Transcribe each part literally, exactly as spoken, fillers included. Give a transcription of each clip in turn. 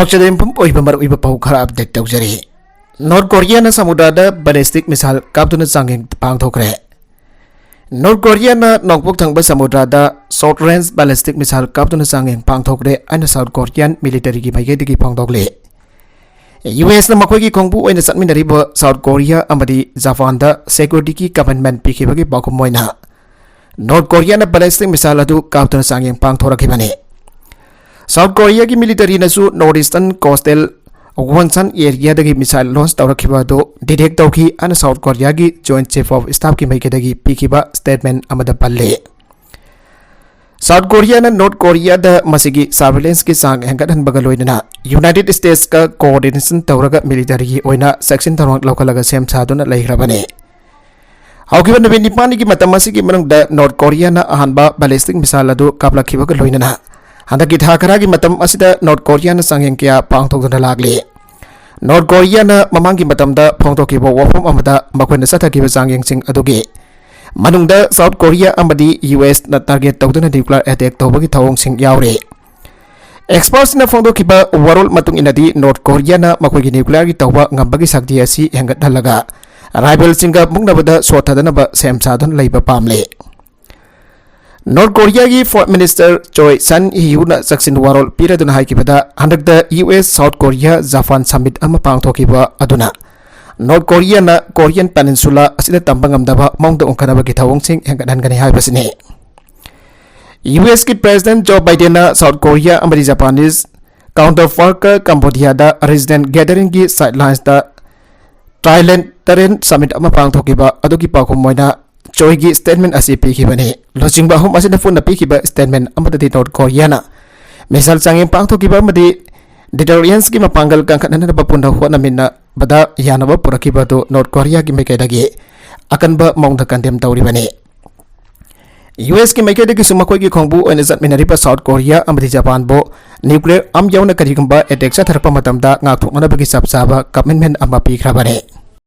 ꯄꯥꯎꯆꯦꯗ ꯌꯨꯝꯐꯝ ꯑꯣꯏꯕ ꯃꯔꯨꯑꯣꯏꯕ ꯄꯥꯎ ꯈꯔ ꯑꯞꯗꯦꯠ ꯇꯧꯖꯔꯤ꯫ ꯅꯣꯔꯠ ꯀꯣꯔꯤꯌꯥꯅ ꯁꯃꯨꯗ꯭ꯔꯗ ꯕꯦꯂꯤꯁꯇꯤꯛ ꯃꯤꯁꯥꯏꯜ ꯀꯥꯞꯇꯨꯅ ꯆꯥꯡꯌꯦꯡ ꯄꯥꯡꯊꯣꯛꯈ꯭ꯔꯦ꯫ ꯅꯣꯔꯠ ꯀꯣꯔꯤꯌꯥꯅ ꯅꯣꯡꯄꯣꯛ ꯊꯪꯕ ꯁꯃꯨꯗ꯭ꯔꯗ ꯁꯣꯔꯠ ꯔꯦꯟꯖ ꯕꯦꯂꯤꯁꯇꯤꯛ ꯃꯤꯁꯥꯏꯜ ꯀꯥꯞꯇꯨꯅ ꯆꯥꯡꯌꯦꯡ ꯄꯥꯡꯊꯣꯛꯈ꯭ꯔꯦ ꯍꯥꯏꯅ ꯁꯥꯎꯠ ꯀꯣꯔꯤꯌꯥꯟ ꯃꯤꯂꯤꯇꯔꯤꯒꯤ ꯃꯥꯏꯀꯩꯗꯒꯤ ꯐꯣꯡꯗꯣꯛꯂꯤ꯫ ꯌꯨ ꯑꯦꯁꯅ ꯃꯈꯣꯏꯒꯤ ꯈꯣꯡꯕꯨ ꯑꯣꯏꯅ ꯆꯠꯃꯤꯟꯅꯔꯤꯕ ꯁꯥꯎꯠ ꯀꯣꯔꯤꯌꯥ ꯑꯃꯗꯤ ꯖꯄꯥꯟꯗ ꯁꯦꯀ꯭ꯌꯨꯔꯤꯇꯤꯒꯤ ꯀꯃꯤꯠꯃꯦꯟ ꯄꯤꯈꯤꯕꯒꯤ ꯄꯥꯎꯈꯨꯝ ꯑꯣꯏꯅ ꯅꯣꯔꯠ ꯀꯣꯔꯤꯌꯥꯅ ꯕꯦꯂꯤꯁꯇꯤꯛ ꯃꯤꯁꯥꯏꯜ ꯑꯗꯨ ꯀꯥꯞꯇꯨꯅ ꯆꯥꯡꯌꯦꯡ ꯄꯥꯡꯊꯣꯔꯛꯈꯤꯕꯅꯤ꯫ ꯁꯥꯎꯠ ꯀꯣꯔꯤꯌꯥꯒꯤ ꯃꯤꯂꯤꯇꯔꯤꯅꯁꯨ ꯅꯣꯔꯠ ꯏꯁꯇꯔꯟ ꯀꯣꯁꯇꯦꯜ ꯋꯣꯟꯁꯟ ꯑꯦꯔꯤꯌꯥꯗꯒꯤ ꯃꯤꯁꯥꯏꯜ ꯂꯣꯟꯆ ꯇꯧꯔꯛꯈꯤꯕ ꯑꯗꯨ ꯗꯤꯇꯦꯛ ꯇꯧꯈꯤ ꯍꯥꯏꯅ ꯁꯥꯎꯠ ꯀꯣꯔꯤꯌꯥꯒꯤ ꯖꯣꯏꯟꯠ ꯆꯤꯐ ꯑꯣꯐ ꯁ꯭ꯇꯥꯐꯀꯤ ꯃꯥꯏꯀꯩꯗꯒꯤ ꯄꯤꯈꯤꯕ ꯁ꯭ꯇꯦꯠꯃꯦꯟ ꯑꯃꯗ ꯄꯜꯂꯤ꯫ ꯁꯥꯎꯠ ꯀꯣꯔꯤꯌꯥꯅ ꯅꯣꯔꯠ ꯀꯣꯔꯤꯌꯥꯗ ꯃꯁꯤꯒꯤ ꯁꯔꯚꯤꯂꯦꯟꯁꯀꯤ ꯆꯥꯡ ꯍꯦꯟꯒꯠꯍꯟꯕꯒ ꯂꯣꯏꯅꯅ ꯌꯨꯅꯥꯏꯇꯦꯗ ꯁ꯭ꯇꯦꯠꯁꯀ ꯀꯣꯑꯣꯔꯗꯤꯅꯦꯁꯟ ꯇꯧꯔꯒ ꯃꯤꯂꯤꯇꯔꯤꯒꯤ ꯑꯣꯏꯅ ꯆꯦꯛꯁꯤꯟ ꯊꯧꯔꯥꯡ ꯂꯧꯈꯠꯂꯒ ꯁꯦꯝ ꯁꯥꯗꯨꯅ ꯂꯩꯈ꯭ꯔꯕꯅꯤ꯫ ꯍꯧꯈꯤꯕ ꯅꯨꯃꯤꯠ ꯅꯤꯄꯥꯜꯅꯤꯒꯤ ꯃꯇꯝ ꯑꯁꯤꯒꯤ ꯃꯅꯨꯡꯗ ꯅꯣꯔꯠ ꯀꯣꯔꯤꯌꯥꯅ ꯑꯍꯥꯟꯕ ꯕꯦꯂꯤꯁꯇꯤꯛ ꯃꯤꯁꯥꯏꯜ ꯑꯗꯨ ꯀꯥꯞꯂꯛꯈꯤꯕꯒ ꯂꯣꯏꯅꯅ ꯍꯟꯗꯛꯀꯤ ꯊꯥ ꯈꯔꯒꯤ ꯃꯇꯝ ꯑꯁꯤꯗ ꯅꯣꯔꯠ ꯀꯣꯔꯤꯌꯥꯅ ꯆꯥꯡꯌꯦꯡ ꯀꯌꯥ ꯄꯥꯡꯊꯣꯛꯇꯨꯅ ꯂꯥꯛꯂꯤ꯫ ꯅꯣꯔꯠ ꯀꯣꯔꯤꯌꯥꯅ ꯃꯃꯥꯡꯒꯤ ꯃꯇꯝꯗ ꯐꯣꯡꯗꯣꯛꯈꯤꯕ ꯋꯥꯐꯝ ꯑꯃꯗ ꯃꯈꯣꯏꯅ ꯆꯠꯊꯈꯤꯕ ꯆꯥꯡꯌꯦꯡꯁꯤꯡ ꯑꯗꯨꯒꯤ ꯃꯅꯨꯡꯗ ꯁꯥꯎꯠ ꯀꯣꯔꯤꯌꯥ ꯑꯃꯗꯤ ꯌꯨ ꯑꯦꯁꯅ ꯇꯥꯔꯒꯦꯠ ꯇꯧꯗꯨꯅ ꯅ꯭ꯌꯨꯀ꯭ꯂꯤꯌꯔ ꯑꯦꯇꯦꯛ ꯇꯧꯕꯒꯤ ꯊꯧꯑꯣꯡꯁꯤꯡ ꯌꯥꯎꯔꯤ꯫ ꯑꯦꯛꯁꯄꯔꯠꯁꯤꯡꯅ ꯐꯣꯡꯗꯣꯛꯈꯤꯕ ꯋꯥꯔꯣꯜ ꯃꯇꯨꯡ ꯏꯟꯅꯗꯤ ꯅꯣꯔꯠ ꯀꯣꯔꯤꯌꯥꯅ ꯃꯈꯣꯏꯒꯤ ꯅ꯭ꯌꯨꯀ꯭ꯂꯤꯌꯔꯒꯤ ꯇꯧꯕ ꯉꯝꯕꯒꯤ ꯁꯛꯇꯤ ꯑꯁꯤ ꯍꯦꯟꯒꯠꯍꯜꯂꯒ ꯔꯥꯏꯕꯦꯜꯁꯤꯡꯒ ꯃꯨꯛꯅꯕꯗ ꯁꯣꯠꯊꯗꯅꯕ ꯁꯦꯝ ꯁꯥꯗꯨꯅ ꯂꯩꯕ ꯄꯥꯝꯂꯤ꯫ ꯅꯣꯔꯠ ꯀꯣꯔꯤꯌꯥꯒꯤ ꯐꯣꯔꯦꯟ ꯃꯤꯅꯤꯁꯇꯔ ꯆꯣꯏ ꯁꯟ ꯏꯌꯨꯅ ꯆꯥꯛꯁꯤꯟ ꯋꯥꯔꯣꯜ ꯄꯤꯔꯗꯨꯅ ꯍꯥꯏꯈꯤꯕꯗ ꯍꯟꯗꯛꯇ U S South Korea Japan summit ꯑꯃ ꯄꯥꯡꯊꯣꯛꯈꯤꯕ ꯑꯗꯨꯅ ꯅꯣꯔꯠ ꯀꯣꯔꯤꯌꯥꯅ ꯀꯣꯔꯤꯌꯟ ꯄꯦꯅꯤꯟꯁꯨꯂꯥ ꯑꯁꯤꯗ ꯇꯝꯕ ꯉꯝꯗꯕ ꯃꯑꯣꯡꯗ ꯑꯣꯟꯈꯠꯅꯕꯒꯤ ꯊꯧꯑꯣꯡꯁꯤꯡ ꯍꯦꯟꯒꯠꯍꯟꯒꯅꯤ ꯍꯥꯏꯕꯁꯤꯅꯤ꯫ ꯌꯨ ꯑꯦꯁꯀꯤ ꯄ꯭ꯔꯦꯁꯤꯗꯦꯟꯠ ꯖꯣ ꯕꯥꯏꯗꯦꯟꯅ ꯁꯥꯎꯠ ꯀꯣꯔꯤꯌꯥ ꯑꯃꯗꯤ ꯖꯄꯥꯅꯤꯁ ꯀꯥꯎꯟꯇꯔ ꯄꯥꯔꯠꯀ ꯀꯝꯕꯣꯗꯤꯌꯥꯗ ꯔꯤꯖꯅꯦꯜ ꯒꯦꯗꯔꯤꯡꯒꯤ ꯁꯥꯏꯗꯂꯥꯏꯟꯁꯇ ꯇ꯭ꯔꯥꯏꯂꯦꯟꯇꯔꯤꯌꯟ ꯁꯃꯤꯠ ꯑꯃ ꯄꯥꯡꯊꯣꯛꯈꯤꯕ ꯑꯗꯨꯒꯤ ꯄꯥꯎꯈꯨꯝ ꯑꯣꯏꯅ ꯆꯣꯏꯒꯤ ꯁ꯭ꯇꯦꯠꯃꯦꯟ ꯑꯁꯤ ꯄꯤꯈꯤꯕꯅꯤ꯫ ꯂꯨꯆꯤꯡꯕ ꯑꯍꯨꯝ ꯑꯁꯤꯅ ꯄꯨꯟꯅ ꯄꯤꯈꯤꯕ ꯁ꯭ꯇꯦꯠꯃꯦꯟ ꯑꯃꯗꯗꯤ ꯅꯣꯔꯠ ꯀꯣꯔꯤꯌꯥꯅ ꯃꯤꯁꯥꯏꯜ ꯆꯥꯡꯌꯦꯡ ꯄꯥꯡꯊꯣꯛꯈꯤꯕ ꯑꯃꯗꯤ ꯗꯤꯇꯔꯤꯌꯦꯟꯁꯀꯤ ꯃꯄꯥꯡꯒꯜ ꯀꯟꯈꯠꯅꯅꯕ ꯄꯨꯟꯅ ꯍꯣꯠꯅꯃꯤꯟꯅꯕꯗ ꯌꯥꯅꯕ ꯄꯨꯔꯛꯈꯤꯕ ꯑꯗꯨ ꯅꯣꯔꯠ ꯀꯣꯔꯤꯌꯥꯒꯤ ꯃꯥꯏꯀꯩꯗꯒꯤ ꯑꯀꯟꯕ ꯃꯑꯣꯡꯗ ꯀꯟꯗꯦꯝ ꯇꯧꯔꯤꯕꯅꯤ꯫ ꯌꯨ ꯑꯦꯁꯀꯤ ꯃꯥꯏꯀꯩꯗꯒꯤꯁꯨ ꯃꯈꯣꯏꯒꯤ ꯈꯣꯡꯕꯨ ꯑꯣꯏꯅ ꯆꯠꯃꯤꯟꯅꯔꯤꯕ ꯁꯥꯎꯠ ꯀꯣꯔꯤꯌꯥ ꯑꯃꯗꯤ ꯖꯄꯥꯟꯕꯨ ꯅ꯭ꯌꯨꯀ꯭ꯂꯤꯌꯔ ꯑꯥꯔꯝ ꯌꯥꯎꯅ ꯀꯔꯤꯒꯨꯝꯕ ꯑꯦꯇꯦꯛ ꯆꯠꯊꯔꯛꯄ ꯃꯇꯝꯗ ꯉꯥꯛꯊꯣꯛꯅꯅꯕꯒꯤ ꯆꯞ ꯆꯥꯕ ꯀꯃꯤꯠꯃꯦꯟ ꯑꯃ ꯄꯤꯈ꯭ꯔꯕꯅꯤ꯫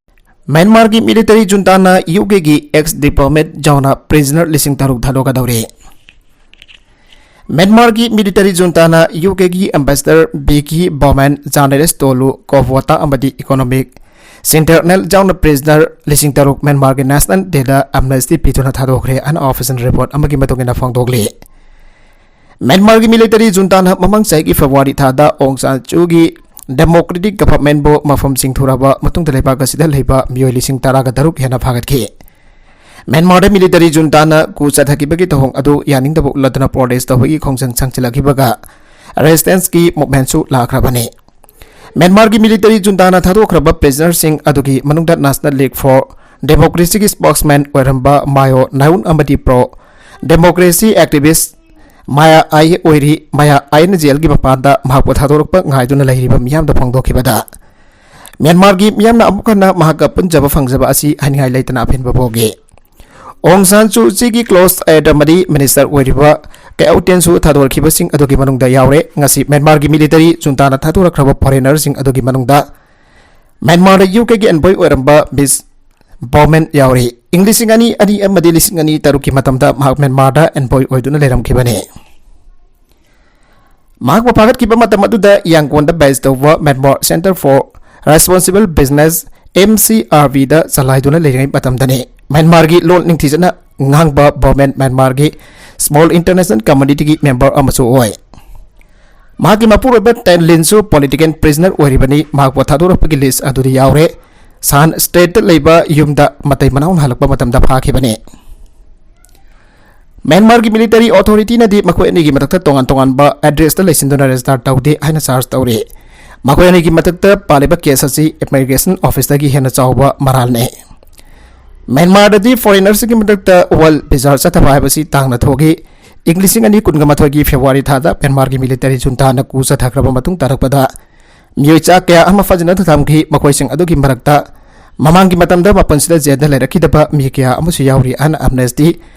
ꯃ꯭ꯌꯥꯟꯃꯥꯔꯒꯤ ꯃꯤꯂꯤꯇꯔꯤ ꯖꯨꯟꯇꯥꯅ ꯌꯨ ꯀꯦꯒꯤ ꯑꯦꯛꯁ ꯗꯤꯄ꯭ꯂꯣꯃꯦꯠ ꯌꯥꯎꯅ ꯄ꯭ꯔꯤꯖꯅꯔ ꯂꯤꯁꯤꯡ ꯇꯔꯨꯛ ꯊꯥꯗꯣꯛꯀꯗꯧꯔꯤ꯫ ꯃ꯭ꯌꯥꯟꯃꯥꯔꯒꯤ ꯃꯤꯂꯤꯇꯔꯤ ꯖꯨꯟꯇꯥꯅ ꯌꯨ ꯀꯦꯒꯤ ꯑꯦꯝꯕꯦꯁꯦꯗꯔ ꯕꯤꯀꯤ ꯕꯣꯃꯦꯟ, ꯖꯔꯅꯦꯂꯤꯁ ꯇꯣꯂꯨ ꯀꯣꯕꯣꯇꯥ ꯑꯃꯗꯤ ꯏꯀꯣꯅꯣꯃꯤꯛ ꯁꯦꯟꯇꯔꯅꯦꯜ ꯌꯥꯎꯅ ꯄ꯭ꯔꯤꯖꯅꯔ ꯂꯤꯁꯤꯡ ꯇꯔꯨꯛ ꯃ꯭ꯌꯥꯟꯃꯥꯔꯒꯤ ꯅꯦꯁꯅꯦꯜ ꯗꯦꯗ ꯑꯦꯝꯅꯦꯁꯇꯤ ꯄꯤꯗꯨꯅ ꯊꯥꯗꯣꯛꯈ꯭ꯔꯦ ꯍꯥꯏꯅ ꯑꯣꯐꯤꯁꯤꯌꯦꯜ ꯔꯤꯄꯣꯔꯠ ꯑꯃꯒꯤ ꯃꯇꯨꯡ ꯏꯟꯅ ꯐꯣꯡꯗꯣꯛꯂꯤ꯫ ꯃ꯭ꯌꯥꯟꯃꯥꯔꯒꯤ ꯃꯤꯂꯤꯇꯔꯤ ꯖꯨꯟꯇꯥꯅ ꯃꯃꯥꯡ ꯆꯍꯤꯒꯤ ꯐꯦꯕ꯭ꯔꯨꯋꯥꯔꯤ ꯊꯥꯗ ꯑꯣꯡ ꯁꯥꯟ ꯁꯨꯒꯤ ꯗꯦꯃꯣꯀ꯭ꯔꯦꯇꯤꯛ ꯒꯚꯔꯟꯃꯦꯟꯕꯨ ꯃꯐꯝ ꯁꯤꯡꯊꯨꯔꯕ ꯃꯇꯨꯡꯗ ꯂꯩꯕꯥꯛ ꯑꯁꯤꯗ ꯂꯩꯕ ꯃꯤꯑꯣꯏ ꯂꯤꯁꯤꯡ ꯇꯔꯥꯒ ꯇꯔꯨꯛ ꯍꯦꯟꯅ ꯐꯥꯒꯠꯈꯤ꯫ ꯃ꯭ꯌꯥꯟꯃꯥꯔꯗ ꯃꯤꯂꯤꯇꯔꯤ ꯖꯨꯟꯇꯥꯅ ꯀꯨ ꯆꯠꯊꯈꯤꯕꯒꯤ ꯊꯧꯑꯣꯡ ꯑꯗꯨ ꯌꯥꯅꯤꯡꯗꯕ ꯎꯠꯂꯗꯨꯅ ꯄ꯭ꯔꯣꯇꯦꯁ ꯇꯧꯕꯒꯤ ꯈꯣꯡꯖꯪ ꯁꯥꯡꯖꯤꯜꯂꯛꯈꯤꯕꯒ ꯔꯦꯁꯤꯁꯇꯦꯟꯁꯀꯤ ꯃꯨꯚꯃꯦꯟꯠꯁꯨ ꯂꯥꯛꯈ꯭ꯔꯕꯅꯤ꯫ ꯃ꯭ꯌꯥꯟꯃꯥꯔꯒꯤ ꯃꯤꯂꯤꯇꯔꯤ ꯖꯨꯟꯇꯥꯅ ꯊꯥꯗꯣꯛꯈ꯭ꯔꯕ ꯄ꯭ꯔꯤꯖꯅꯔꯁꯤꯡ ꯑꯗꯨꯒꯤ ꯃꯅꯨꯡꯗ ꯅꯦꯁꯅꯦꯜ ꯂꯤꯒ ꯐꯣꯔ ꯗꯦꯃꯣꯀ꯭ꯔꯦꯁꯤꯒꯤ ꯁ꯭ꯄꯣꯛꯁꯃꯦꯟ ꯑꯣꯏꯔꯝꯕ ꯃꯥꯌꯣ ꯅꯥꯌꯨꯟ ꯑꯃꯗꯤ ꯄ꯭ꯔꯣ ꯗꯦꯃꯣꯀ꯭ꯔꯦꯁꯤ ꯑꯦꯛꯇꯤꯚꯤꯁ꯭ꯠ ꯃꯥꯌꯥ ꯑꯥꯏ ꯑꯣꯏꯔꯤ꯫ ꯃꯥꯌꯥ ꯑꯥꯏꯅ ꯖꯦꯜꯒꯤ ꯃꯄꯥꯟꯗ ꯃꯍꯥꯛꯄꯨ ꯊꯥꯗꯣꯔꯛꯄ ꯉꯥꯏꯗꯨꯅ ꯂꯩꯔꯤꯕ ꯃꯤꯌꯥꯝꯗ ꯐꯣꯡꯗꯣꯛꯈꯤꯕꯗ ꯃ꯭ꯌꯥꯟꯃꯥꯔꯒꯤ ꯃꯤꯌꯥꯝꯅ ꯑꯃꯨꯛ ꯍꯟꯅ ꯃꯍꯥꯛꯀ ꯄꯨꯟꯖꯕ ꯐꯪꯖꯕ ꯑꯁꯤ ꯍꯥꯏꯅꯤꯡꯉꯥꯏ ꯂꯩꯇꯅ ꯑꯄꯦꯟꯕ ꯐꯥꯎꯈꯤ꯫ ꯑꯣꯡ ꯁꯥꯟ ꯁꯨ ꯆꯤꯒꯤ ꯀ꯭ꯂꯣꯁ ꯑꯦꯗ ꯑꯃꯗꯤ ꯃꯤꯅꯤꯁꯇꯔ ꯑꯣꯏꯔꯤꯕ ꯀꯦꯑꯣ ꯇꯦꯟꯁꯨ ꯊꯥꯗꯣꯔꯛꯈꯤꯕꯁꯤꯡ ꯑꯗꯨꯒꯤ ꯃꯅꯨꯡꯗ ꯌꯥꯎꯔꯦ꯫ ꯉꯁꯤ ꯃ꯭ꯌꯥꯟꯃꯥꯔꯒꯤ ꯃꯤꯂꯤꯇꯔꯤ ꯖꯨꯟꯇꯥꯅ ꯊꯥꯗꯣꯔꯛꯈ꯭ꯔꯕ ꯐꯣꯔꯦꯅꯔꯁꯤꯡ ꯑꯗꯨꯒꯤ ꯃꯅꯨꯡꯗ ꯃ꯭ꯌꯥꯟꯃꯥꯔꯗ ꯌꯨ ꯀꯦꯒꯤ ꯑꯦꯟꯚꯣꯏ ꯑꯣꯏꯔꯝꯕ ꯃꯤꯁ ꯕꯣꯃꯦꯟ ꯌꯥꯎꯔꯤ꯫ ꯏꯪ ꯂꯤꯁꯤꯡ ꯑꯅꯤ ꯑꯅꯤ ꯑꯃꯗꯤ ꯂꯤꯁꯤꯡ ꯑꯅꯤ ꯇꯔꯨꯛꯀꯤ ꯃꯇꯝꯗ ꯃꯍꯥꯛ ꯃ꯭ꯌꯥꯟꯃꯥꯔꯗ ꯑꯦꯟꯚꯣꯏ ꯑꯣꯏꯗꯨꯅ ꯂꯩꯔꯝꯈꯤꯕꯅꯤ꯫ ꯃꯍꯥꯛꯄꯨ ꯐꯥꯒꯠꯈꯤꯕ ꯃꯇꯝ ꯑꯗꯨꯗ ꯌꯥꯡꯒꯣꯟꯗ ꯕꯦꯖ ꯇꯧꯕ Myanmar centre four responsible business, M C R ꯕꯤꯗ ꯆꯂꯥꯏꯗꯨꯅ ꯂꯩꯔꯤꯉꯩ ꯃꯇꯝꯗꯅꯤ꯫ ꯃ꯭ꯌꯥꯟꯃꯥꯔꯒꯤ ꯂꯣꯟ ꯅꯤꯡꯊꯤꯖꯅ ꯉꯥꯡꯕ ꯕꯣꯃꯦꯟ ꯃ꯭ꯌꯥꯟꯃꯥꯔꯒꯤ ꯁ꯭ꯃꯣꯜ ꯏꯟꯇꯔꯅꯦꯁꯅꯦꯜ ꯀꯝꯃꯨꯅꯤꯇꯤꯒꯤ ꯃꯦꯝꯕꯔ ꯑꯃꯁꯨ ꯑꯣꯏ꯫ ꯃꯍꯥꯛꯀꯤ ꯃꯄꯨꯔꯣꯏꯕ ꯇꯦꯟ ꯂꯤꯟꯁꯨ ꯄꯣꯂꯤꯇꯤꯀꯦꯜ ꯄ꯭ꯔꯤꯖꯅꯔ ꯑꯣꯏꯔꯤꯕꯅꯤ꯫ ꯃꯍꯥꯛꯄꯨ ꯊꯥꯗꯣꯔꯛꯄꯒꯤ ꯂꯤꯁ꯭ꯠ ꯑꯗꯨꯗ ꯌꯥꯎꯔꯦ꯫ ꯁꯥꯟ ꯁ꯭ꯇꯦꯠꯇ ꯂꯩꯕ ꯌꯨꯝꯗ ꯃꯇꯩ ꯃꯅꯥꯎꯅ ꯍꯜꯂꯛꯄ ꯃꯇꯝꯗ ꯐꯥꯈꯤꯕꯅꯤ꯫ ꯃ꯭ꯌꯥꯟꯃꯥꯔꯒꯤ ꯃꯤꯂꯤꯇꯔꯤ ꯑꯣꯊꯣꯔꯤꯇꯤꯅꯗꯤ ꯃꯈꯣꯏ ꯑꯅꯤꯒꯤ ꯃꯊꯛꯇ ꯇꯣꯉꯥꯟ ꯇꯣꯉꯥꯟꯕ ꯑꯦꯗ꯭ꯔꯦꯁꯇ ꯂꯩꯁꯤꯟꯗꯨꯅ ꯔꯦꯖꯤꯁꯇꯥꯔ ꯇꯧꯗꯦ ꯍꯥꯏꯅ ꯆꯥꯔꯖ ꯇꯧꯔꯤ꯫ ꯃꯈꯣꯏ ꯑꯅꯤꯒꯤ ꯃꯊꯛꯇ ꯄꯥꯜꯂꯤꯕ ꯀꯦꯁ ꯑꯁꯤ ꯏꯃꯤꯒ꯭ꯔꯦꯁꯟ ꯑꯣꯐꯤꯁꯇꯒꯤ ꯍꯦꯟꯅ ꯆꯥꯎꯕ ꯃꯔꯥꯜꯅꯤ꯫ ꯃ꯭ꯌꯥꯟꯃꯥꯔꯗꯗꯤ ꯐꯣꯔꯦꯅꯔꯁꯤꯡꯒꯤ ꯃꯊꯛꯇ ꯋꯥꯔꯜꯗ ꯚꯤꯖꯥ ꯆꯠꯊꯕ ꯍꯥꯏꯕꯁꯤ ꯇꯥꯡꯅ ꯊꯣꯛꯏ꯫ ꯏꯪ ꯂꯤꯁꯤꯡ ꯑꯅꯤ ꯀꯨꯟꯒ ꯃꯥꯊꯣꯏꯒꯤ ꯐꯦꯕ꯭ꯔꯨꯋꯥꯔꯤ ꯊꯥꯗ ꯃ꯭ꯌꯥꯟꯃꯥꯔꯒꯤ ꯃꯤꯂꯤꯇꯔꯤ ꯖꯨꯟꯇꯥꯅ ꯀꯨ ꯆꯠꯊꯈ꯭ꯔꯕ ꯃꯇꯨꯡ ꯇꯥꯔꯛꯄꯗ ꯃꯤꯑꯣꯏ ꯆꯥ ꯀꯌꯥ ꯑꯃ ꯐꯥꯖꯤꯟꯅ ꯊꯝꯈꯤ꯫ ꯃꯈꯣꯏꯁꯤꯡ ꯑꯗꯨꯒꯤ ꯃꯔꯛꯇ ꯃꯃꯥꯡꯒꯤ ꯃꯇꯝꯗ ꯃꯄꯨꯟꯁꯤꯗ ꯖꯦꯜꯗ ꯂꯩꯔꯛꯈꯤꯗꯕ ꯃꯤ ꯀꯌꯥ ꯑꯃꯁꯨ ꯌꯥꯎꯔꯤ ꯍꯥꯏꯅ ꯑꯦꯝꯅꯦꯁꯇꯤ